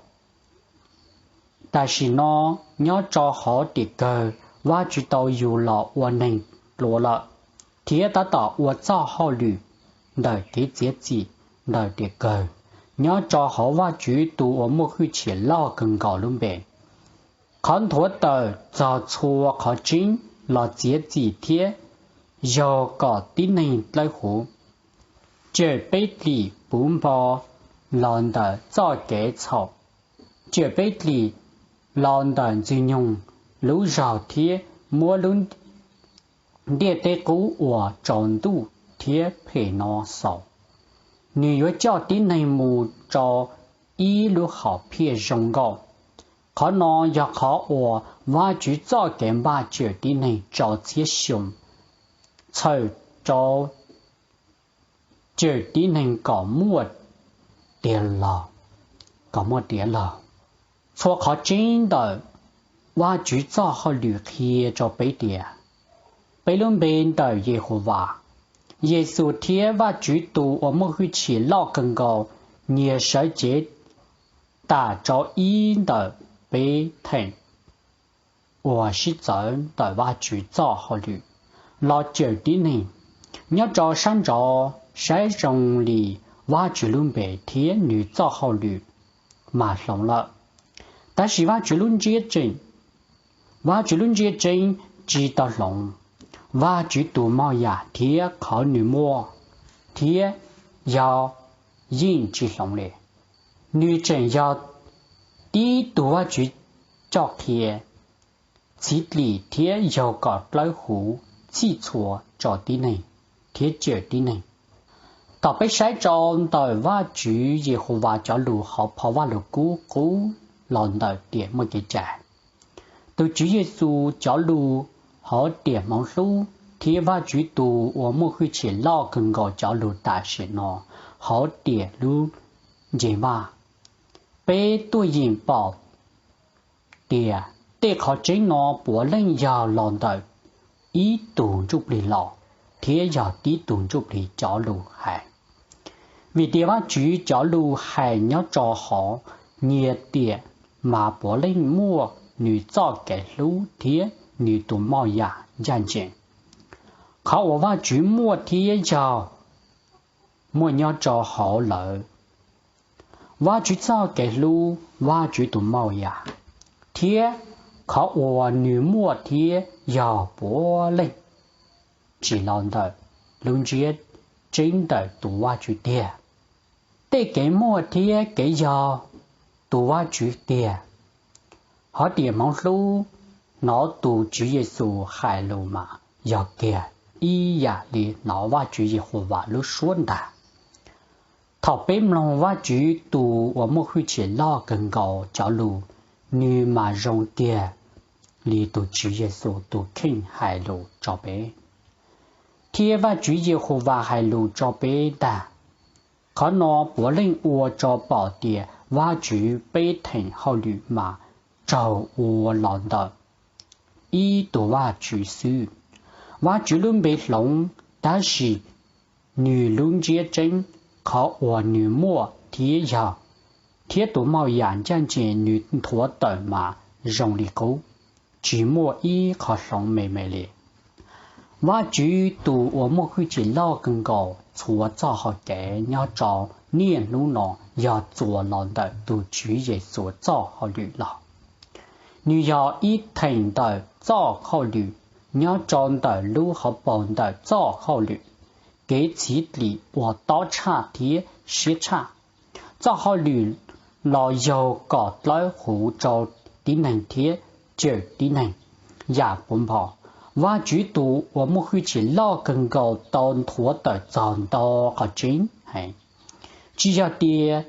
Tam sim no, nyob rau hauv tiam kawg, Vajtswv tau yug los ua neeg dua lawm, thiab tab tom ua txoj hauj lwm ntawm kev txiav txim ntawm tiam kawg nyob rau hauv Vajtswv Tus Uas Muaj Hwj Chim Loj Kawg Nkaus lub npe. Qhov nthuav tawm txog txhua qhov tseeb los txiav txim thiab yaug kom tib neeg dawb huv, cawm peb dim puv npo los ntawm txoj kev txhaum, cawm peb dim los ntawm Ntxwg nyoog lub zog thiab muab lub ntiaj teb qub uas tsaus ntuj thiab phem no xaus. Nws yuav coj tib neeg mus rau ib lub hom phiaj zoo nkauj. Qhov no yog qhov uas Vajtswv txoj kev npaj cawm tib neeg rau txhiab xyoo txhawm rau cawm tib neeg kom muaj tiav log. Txhua qhov tseeb ntawm Vajtswv txoj hauj lwm qhia rau peb tias peb lub npe ntawm Yehauvas, Yexus, thiab Vajtswv Tus Uas Muaj Hwj Chim Loj Kawg Nkaus nyias sawv cev tas rau ib ntawm peb theem uas sib txawv ntawm Vajtswv txoj hauj lwm los cawm tib neeg. Nyob rau sab nraud, saib zoo li Vajtswv lub npe thiab Nws txoj hauj lwm mas hloov lawm. Tab sis Vajtswv lub ntsiab tseeb tsis tau hloov. Vajtswv tus moj yam thiab qhov Nws muaj thiab yau yeej tsis hloov li. Nws tseem yog tib tug Vajtswv coj qhia, txhiv dim thiab yaug kom dawb huv txhij txhua rau tib neeg thiab cawm tib neeg. Thaum peb saib rau ntawm Vajtswv Yehauvas cov lus hauv phau Vajluskub qub los ntawm tiam muaj kev cai, tus Tswv Yexus cov lus hauv tiam Hmoov Hlub, thiab Vajtswv Tus Uas Muaj Hwj Chim Loj Kawg Nkaus cov lus tam sim no hauv tiam lub nceeg vaj, peb tuaj yeem pom tias tej qhov tseeb no puav leej yog los ntawm ib tug Ntsuj Plig Los thiab yog tib tug Ntsuj Plig cov lus hais. Vim tias Vajtswv cov lus hais nyob rau hauv nyias tiam mas puav leej muaj Nws txoj kev hlub thiab Nws tus moj yam ncaj ncees. Qhov uas Vajtswv muaj thiab yau muaj nyob rau hauv lawv. Vajtswv txoj kev hlub, Vajtswv tus moj yam, thiab qhov uas Nws muaj thiab yau puav leej tsis los ntawm lub ntsiab tseeb ntawm tus Vajtswv tiag. Tej kev muaj thiab kev yau tus Vajtswv tiag. Hauv tiam Hmoov Hlub, hnov tus Tswv Yexus hais lus mas yog kiag ib yam li hnov Vajtswv Yehauvas lub suab ntag. Thaum peb mloog Vajtswv Tus Uas Muaj Hwj Chim Loj Kawg Nkaus cov lus, nws mas zoo kiag li tus Tswv Yexus tus kheej hais lus rau peb, thiab Vajtswv Yehauvas hais lus rau peb ntag. Qhov no puav leej ua rau pom tias Vajtswv peb theem hauj lwm mas raug ua los ntawm ib tug Vajtswv xwb. Vajtswv lub npe hloov, tab sis Nws lub ntsiab tseeb, qhov uas Nws muaj thiab yog, thiab tus moj yam ncaj ncees Nws nthuav tawm mas zoo li qub, tsis muaj ib qho hloov me me li. Vajtswv Tus Uas Muaj Hwj Chim Loj Kawg Nkaus txhua txoj hau kev nyob rau niaj hnub no yog txuas los ntawm tus Tswv Yexus txoj hauj lwm los. Nws yog ib theem ntawm txoj hauj lwm, nyob rau ntawm lub hauv paus ntawm txoj hauj lwm, kev txhiv dim uas tob tshaj thiab siab tshaj. Txoj hauj lwm los yaug kom dawb huv rau tib neeg thiab cawm tib neeg. Yam puv npo, Vajtswv Tus Uas Muaj Hwj Chim Loj Kawg Nkaus tau nthuav tawm txog ntau qhov tseeb heev. Tsis yog tias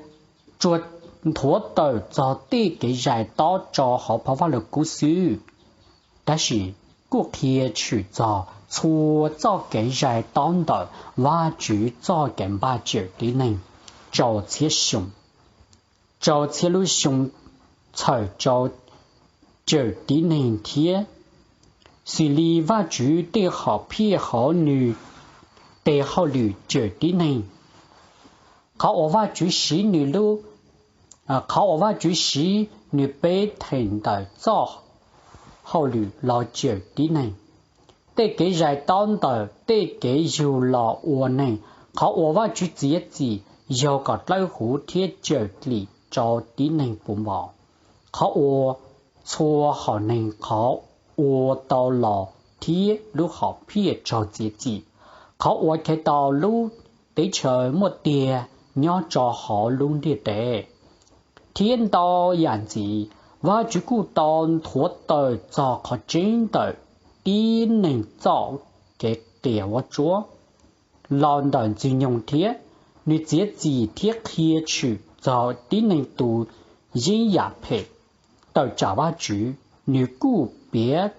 tsuas nthuav tawm txog tej kev zais tob rau hauv phau vaj lug kub xwb, tab sis kuj qhia tshwm txog txhua txoj kev zais tob ntawm Vajtswv txoj kev npaj cawm tib neeg rau txhiab xyoo, rau txhiab lub xyoo txhawm rau cawm tib neeg thiab. Xws li Vajtswv tej hom phiaj hauv Nws tes hauj lwm cawm tib neeg, qhov uas Vajtswv siv Nws lub qhov uas Vajtswv siv Nws peb theem ntawm txoj hauj lwm los cawm tib neeg, tej kev zais tob ntawm tej kev yug los ua neeg, qhov uas Vajtswv txiav txim yaug kom dawb huv thiab cawm dim rau tib neeg puv npo, qhov uas txhua hom neeg qhov ua tau los thiab lub hom phiaj raug txiav txim, qhov uas Khetos lub teb chaws muaj tiag nyob rau hauv lub ntiaj teb, thiab ntau yam ntxiv. Vajtswv kuj tau nthuav tawm txog qhov tseeb ntawm tib neeg txoj kev qias vuab tsuab los ntawm Ntxwg nyoog thiab. Nws txiav txim thiab qhia tshwm txog tib neeg tus yeeb yam phem tawm tsam Vajtswv. Nws kuj piav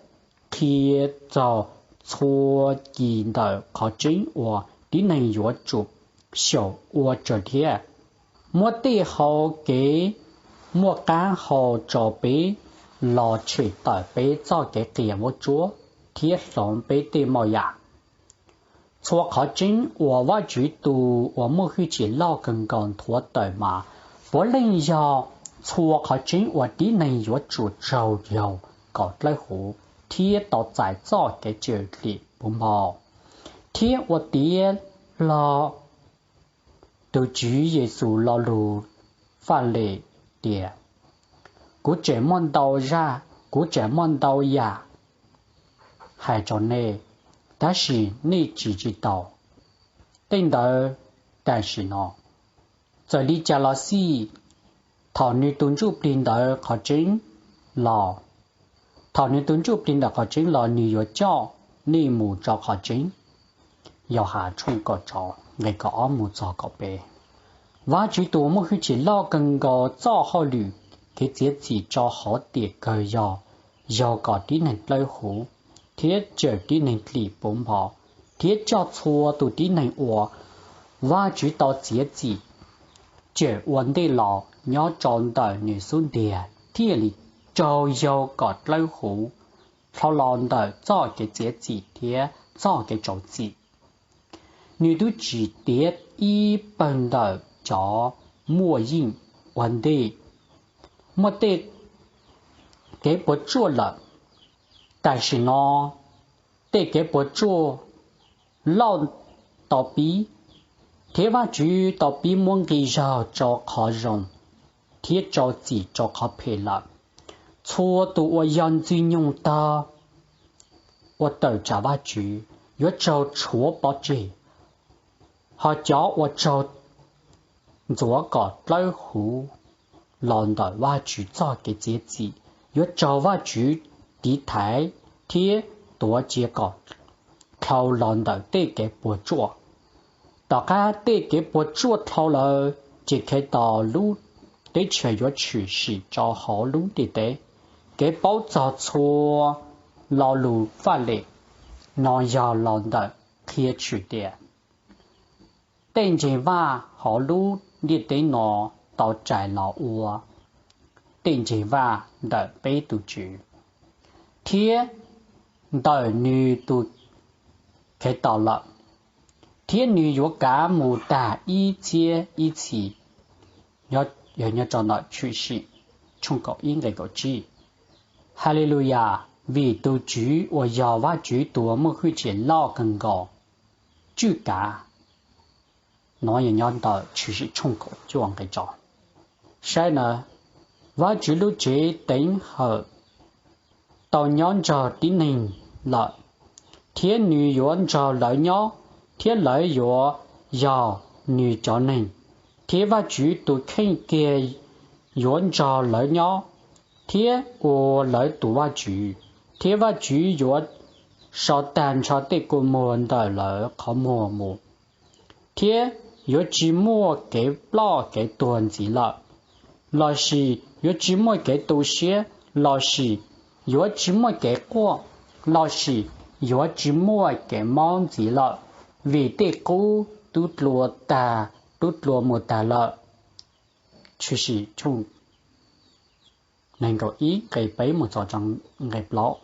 qhia txog txhua ci ntawm qhov tseeb uas tib neeg yuav tsum xyaum ua raws thiab. Muab tej hau kev muaj qab hau rau peb los tshem tawm peb txoj kev qias vuab tsuab thiab hloov peb tej moj yam. Txhua qhov tseeb uas Vajtswv Tus Uas Muaj Hwj Chim Loj Kawg Nkaus nthuav tawm mas puav leej yog txhua qhov tseeb uas tib neeg yuav tsum raug yaug kom dawb huv thiab tau txais txoj kev cawm dim puv npo. Thiab ua tiav los tus Tswv Yexus lo lus faj lem tias: Kuv tseem muaj ntau zaj, kuv tseem muaj ntau yam hais rau nej, tab sis nej ris tsis taus tej ntawd tam sim no. Txawm li cas los xij, thaum nws tus Ntsujplig ntawm qhov tseeb los, thaum nws tus Ntsujplig ntawm qhov tseeb los, nws yuav coj nej mus rau qhov tseeb. Yauhas tshooj kaum rau nqe kaum ob mus txog kaum peb. Vajtswv Tus Uas Muaj Hwj Chim Loj Kawg Nkaus txoj hauj lwm kev txiav txim rau hauv tiam kawg yog yaug kom tib neeg dawb huv thiab cawm tib neeg dim puv npo, thiab coj txhua tus tib neeg uas Vajtswv tau txiav txim cawm ua ntej los nyob rau ntawm Nws xub ntiag thiaj li raug yaug kom dawb huv dhau los ntawm txoj kev txiav txim thiab txoj kev rau txim. Nws twb tsim tiav ib pawg ntawm cov muaj yeej ua ntej muab tej kev puas tsuaj lawm. Tam sim no tej kev puas tsuaj loj tau pib, thiab Vajtswv tau pib muab nqi zog rau qhov zoo thiab rau txim rau qhov phem lawm. Txhua tus uas yog Ntxwg nyoog tog uas tawm tsam Vajtswv yuav raug rhuav pov tseg, hos cov uas raug ntxuav kom dawb huv los ntawm Vajtswv txoj kev txiav txim yuav raug Vajtswv tiv thaiv thiab tuav cia kom dhau los ntawm tej kev puas tsuaj. Tom qab tej kev puas tsuaj dhau lawm, ces Khetos lub teb chaws yuav tshwm sim rau hauv lub ntiaj teb. Kev paub txog txhua lo lus faj lem no yog los ntawm qhia tshwm tias tej nceeg vaj hauv lub ntiaj teb no tau rais los ua tej nceeg vaj ntawm peb tus Tswv thiab ntawm Nws tus Khetos lawm. thiab nws yuav kav mus tag ib txhiab ib txhis. Tshwm sim tshooj kaum ib nqe kaum tsib. Haleluyas, vim tus Tswv uas yog Vajtswv tus uas muaj hwj chim loj kawg nkaus tswj kav. Nov yog nyob ntawm Tshwm sim tshooj kaum cuaj nqe rau. Saib nawb, Vajtswv lub tsev teev hawm tau nyob nrog tib neeg lawm, thiab nws yuav nrog lawv nyob, thiab lawv yuav yog nws cov neeg, thiab Vajtswv tus kheej kiag yuav nrog lawv nyob thiab ua lawv tus Vajtswv. Thiab Vajtswv yuav so tag nrho tej kua muag ntawm lawv qhov muag mus, thiab yuav tsis muaj kev ploj kev tuag ntxiv lawm, los sis yuav tsis muaj kev tu siab, los sis yuav tsis muaj kev quaj, los sis yuav tsis muaj kev mob ntxiv lawm, vim tej qub twb dlua mus tag lawm. Tshwm sim tshooj nees nkaum ib nqe peb mus txog nqe plaub.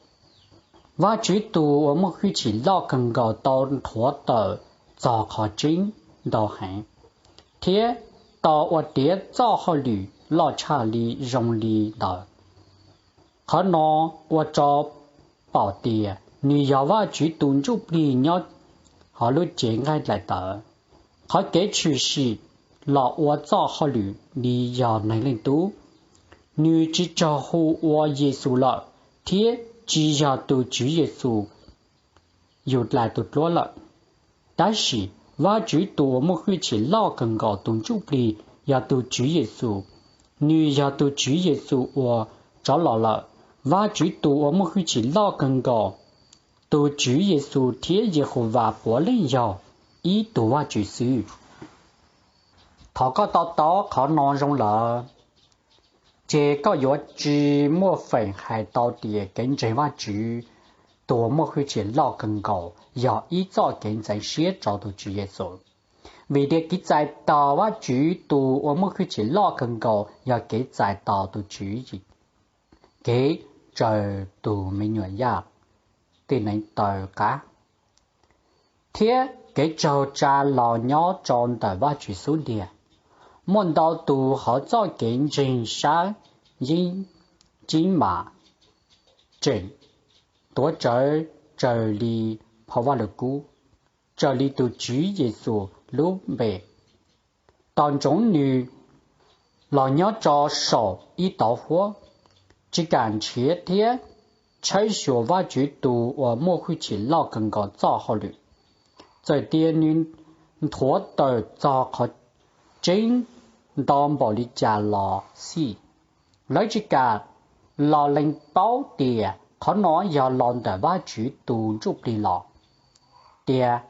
Vajtswv tus uas muaj hwj chim loj kawg nkaus tau nthuav tawm txog qhov tseeb ntau heev, thiab tau ua tiav txoj hauj lwm loj tshaj li zoo li ntawd. Qhov no ua rau pom tias nws yog Vajtswv tus Ntsujplig nyob hauv lub cev nqaij daim tawv. Qhov kev tshwm sim los ua txoj hauj lwm li yog Neeg Leej Tub, nws tsis raug hu ua Yexus lawm, thiab tsis yog tus Tswv Yexus Yudais tus Duab lawm. Tab sis Vajtswv tus uas muaj hwj chim loj kawg nkaus tus Ntsujplig yog tus Tswv Yexus. Nws yog tus Tswv Yexus uas rov los lawm. Vajtswv tus uas muaj hwj chim loj kawg nkaus, tus Tswv Yexus thiab Yehauvas puav leej yog ib tug Vajtswv xwb. Thaum koj to taub qhov no zoo lawm, ces koj yuav tsis muaj feem hais tau tias kev ntseeg Vajtswv tus uas muaj hwj chim loj kawg nkaus yog ib txoj kev ntxeev siab rau tus Tswv Yexus, vim tias kev txais tos Vajtswv tus uas muaj hwj chim loj kawg nkaus yog kev txais tos tus Tswv, kev tsaws tus me nyuam yaj tej neev taw qab, thiab kev raug tsa los nyob rau ntawm Vajtswv xub ntiag. Muaj ntau tus hauv txoj kev ntseeg saib yeeb ceeb mas tseem tuav rawv raws li phau Vajluskub, raws li tus Tswv Yexus lub npe, tos ntsoov Nws los nyob rau saum ib tauv fuab, tsis kam nrhiav thiab tshawb xyuas Vajtswv tus uas muaj hwj chim loj kawg nkaus txoj hauj lwm, txawm tias nws nthuav tawm txog qhov tseeb ntau npaum li cas los xij. Lawv tsis kam los lees paub tias qhov no yog los ntawm Vajtswv tus Ntsujplig los, tias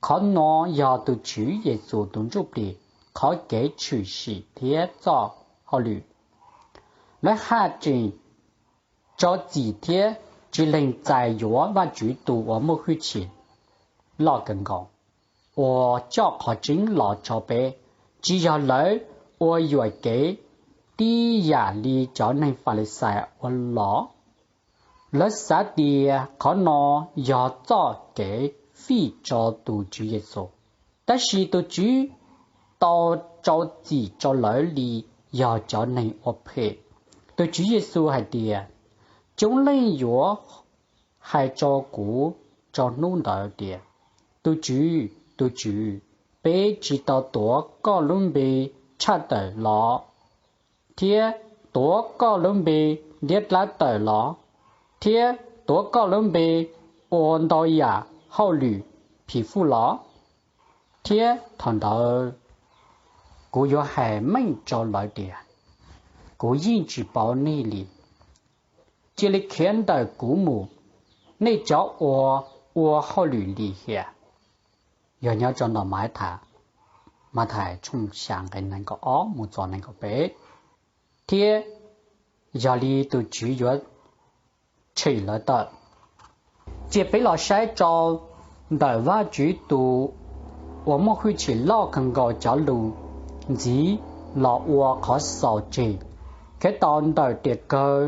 qhov no yog tus Tswv Yexus tus Ntsujplig, qhov kev tshwm sim thiab txoj hauj lwm. Lawv haj tseem rau txim thiab tsis lees txais yuav Vajtswv tus uas muaj hwj chim loj kawg nkaus uas coj qhov tseeb los rau peb. Tsis yog lawv ua yuam kev tib yam li cov neeg Falixais ua los? Lawv xav tias qhov no yog txoj kev fij rau tus Tswv Yexus, tab sis tus Tswv tau rau txim rau lawv li yog cov neeg ua phem. Tus Tswv Yexus hais tias, coob leej yuav hais rau kuv rau hnub ntawd tias, Tus Tswv, tus Tswv, peb tsis tau tuav koj lub npe tshaj tawm los, thiab tuav koj lub npe ntiab dab tawm los, thiab tuav koj lub npe ua ntau yam hauj lwm phim fuj los? Thiab thaum ntawd kuv yuav hais meej rau lawv tias, kuv yeej tsis paub nej li. Cia li khiav ntawm kuv mus, nej cov uas ua hauj lwm lim hiam. Yog nyob rau ntawm Mathais, Mathais tshooj xya nqe nees nkaum ob mus txog nees nkaum peb, thiab yog li tus Tswv yuav tshem lawv tawm. Cia peb los saib rau ntawm Vajtswv tus uas muaj hwj chim loj kawg nkaus cov lus ntxiv los ua qhov xaus tseg. Khetvsvr ntawm tiam kawg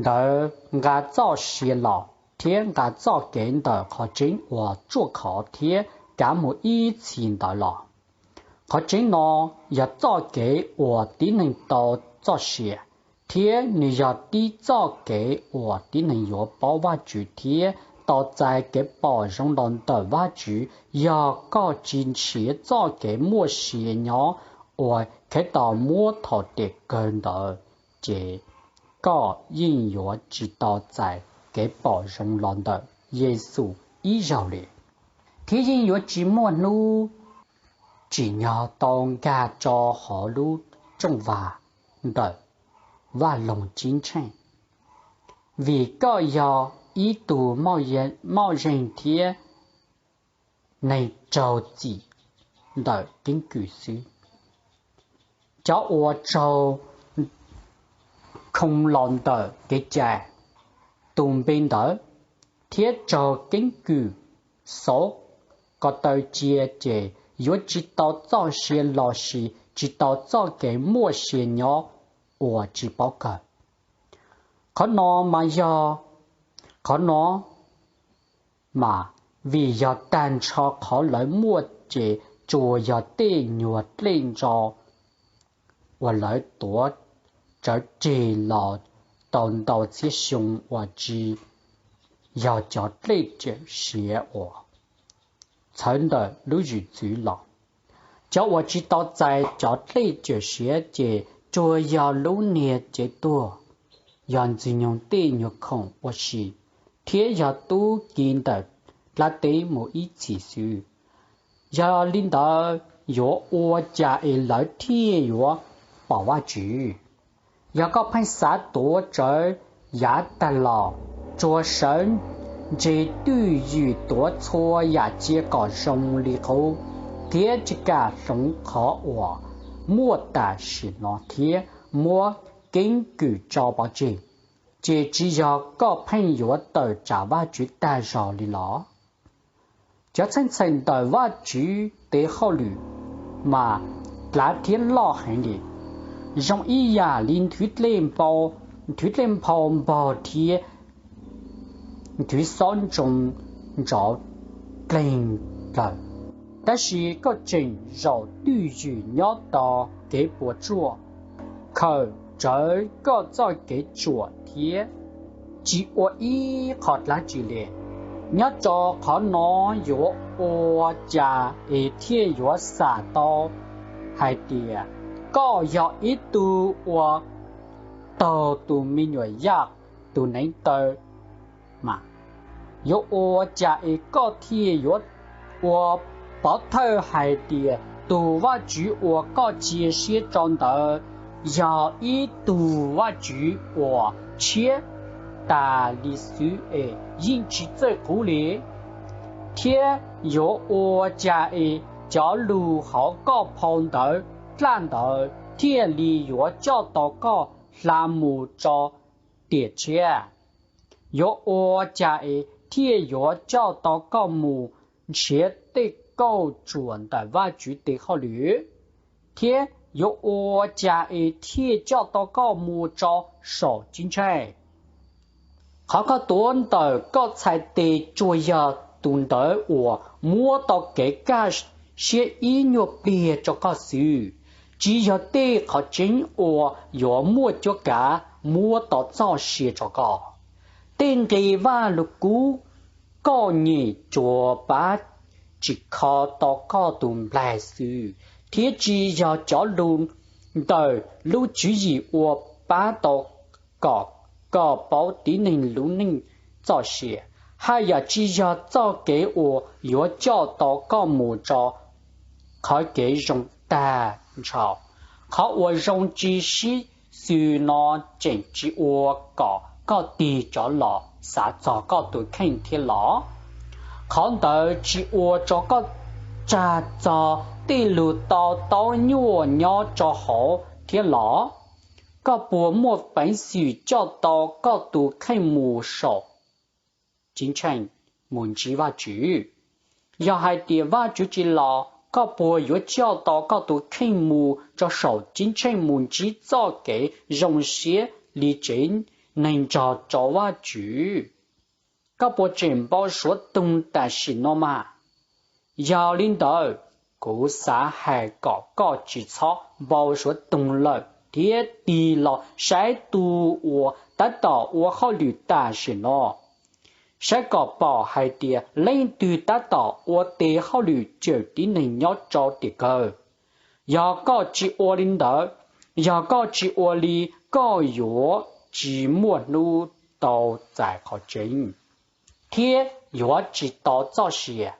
ntawd nqa txoj sia los, thiab nqa txoj kev ntawm qhov tseeb uas ruaj khov thiab kav mus ib txhis ntawd los? Qhov tseeb no yog txoj kev uas tib neeg tau txoj sia, thiab nws yog tib txoj kev uas tib neeg yuav paub Vajtswv thiab tau txais kev pom zoo los ntawm Vajtswv. Yog koj tsis nrhiav txoj kev muaj sia nyob uas Khetos muab thaum tiam kawg ntawd, ces koj yeej yuav tsis tau txais kev pom zoo los ntawm Yexus ib zaug li, thiab yeej yuav tsis muaj hnub tsim nyog tau nkag rau hauv lub rooj vag ntawm vaj loog ceeb tsheej, vim koj yog ib tug moj zeeg thiab neeg raug txim ntawm keeb kwm xwb. Cov uas raug khoo los ntawm kev cai, tus npe ntawd, thiab raug keeb kwm xauv ko taw cia ces yuav tsis tau txoj sia los sis tsis tau txoj kev muaj sia nyob uas tsis paub kawg. Qhov no mas yog qhov no mas vim yog tag nrho qhov lawv muaj ces tsuas yog tej nyuag dlej ntso uas lawv tuav tsawv tseg los tau ntau txhiab xyoo uas tsis yog cov dlej cawm siav uas txhawv ntawm lub zwm txwv los. Cov uas tsis tau txais cov dlej cawm siav ces tsuas yog lub niag cev tuag, yog Ntxwg nyoog tej nyuag khoom ua si, thiab yog tub ki ntawm dab teb mus ib txhis xwb. Yog li ntawd yuav ua cas es lawv thiaj yuav pom Vajtswv? Yog koj pheej xav tuav tsawv yav tag los, tsuas sawv ntse twj ywm tuav txhua yam cia kom zoo li qub, thiab tsis kam hloov qhov uas muaj tam sim no thiab muab keeb kwm tso pov tseg, ces tsis yog koj pheej yuav tawm tsam Vajtswv tag zog li los? Cov txheej txheem ntawm Vajtswv tes hauj lwm mas dlav thiab loj heev li, zoo ib yam li nthwv dlej nphau npog thiab nthwv xob ntoo ntsauv dleeg plawg. Tab sis koj tseem zaum twj ywm nyob tos kev puas tsuaj, khawm rawv koj txoj kev tsuam thiab tsis ua ib qho dab tsi li. Nyob rau qhov no yuav ua cas es thiaj yuav xam tau hais tias koj yog ib tug uas taug tus me nyuam Yaj tus neev taw mas? Yuav ua cas es koj thiaj yuav ua pov thawj hais tias tus Vajtswv uas koj cia siab rau ntawd yog ib tug Vajtswv uas tshiab tas li xwb es yeej tsis txawj qub li? Thiab yuav ua cas es cov lus hauv koj phau ntawv dlaj ntawd thiaj li yuav coj tau koj hla mus rau tiam tshiab? Yuav ua cas es thiaj yuav coj tau koj mus nrhiav tej kauj ruam ntawm Vajtswv tes hauj lwm? Thiab yuav ua cas es thiaj coj tau koj mus rau saum ceeb tsheej? Qhov koj tuav ntawm koj txhais tes tsuas yog tus ntawv uas muab tau kev kaj siab ib nyuag pliag rau koj xwb, tsis yog tej qhov tseeb uas yuav muaj cuab kav muab tau txoj sia rau koj. Tej nqe Vajluskub koj nyeem tsuas pab tsim kho tau koj tus nplaig xwb, thiab tsis yog cov lus ntawm lub tswv yim uas pab tau kom koj paub tib neeg lub neej txoj sia. Haj yam tsis yog txoj kev uas yuav coj tau koj mus rau qhov kev zoo tag nrho. Qhov uas zoo tsis sib xws no tseem tsis ua kom koj tig rov los xav txog koj tus kheej thiab los? Qhov ntawd tsis ua rau koj tsag txog tej lus to taub nyuaj nyob rau hauv thiab los? Koj puas muaj peev xwm coj tau koj tus kheej mus saum ceeb tsheej mus ntsib Vajtswv? Yog hais tias Vajtswv tsis los, koj puas yuav coj tau koj tus kheej mus rau saum ceeb tsheej mus ntsib txoj kev zoo siab li tsev neeg nrog rau Vajtswv? Koj puas tseem npau suav toog tam sim no mas? Yog li ntawd, kuv xav hais kom koj tsis txhob npau suav toog lawm thiab tig los saib tus uas tab tom ua hauj lwm tam sim no, saib kom pom hais tias leej twg tab tom ua tes hauj lwm cawm tib neeg nyob rau tiam kawg. Yog koj tsis ua li ntawd, yog koj tsis ua li, koj yuav tsis muaj hnub tau txais qhov tseeb, thiab yuav tsis tau txoj sia.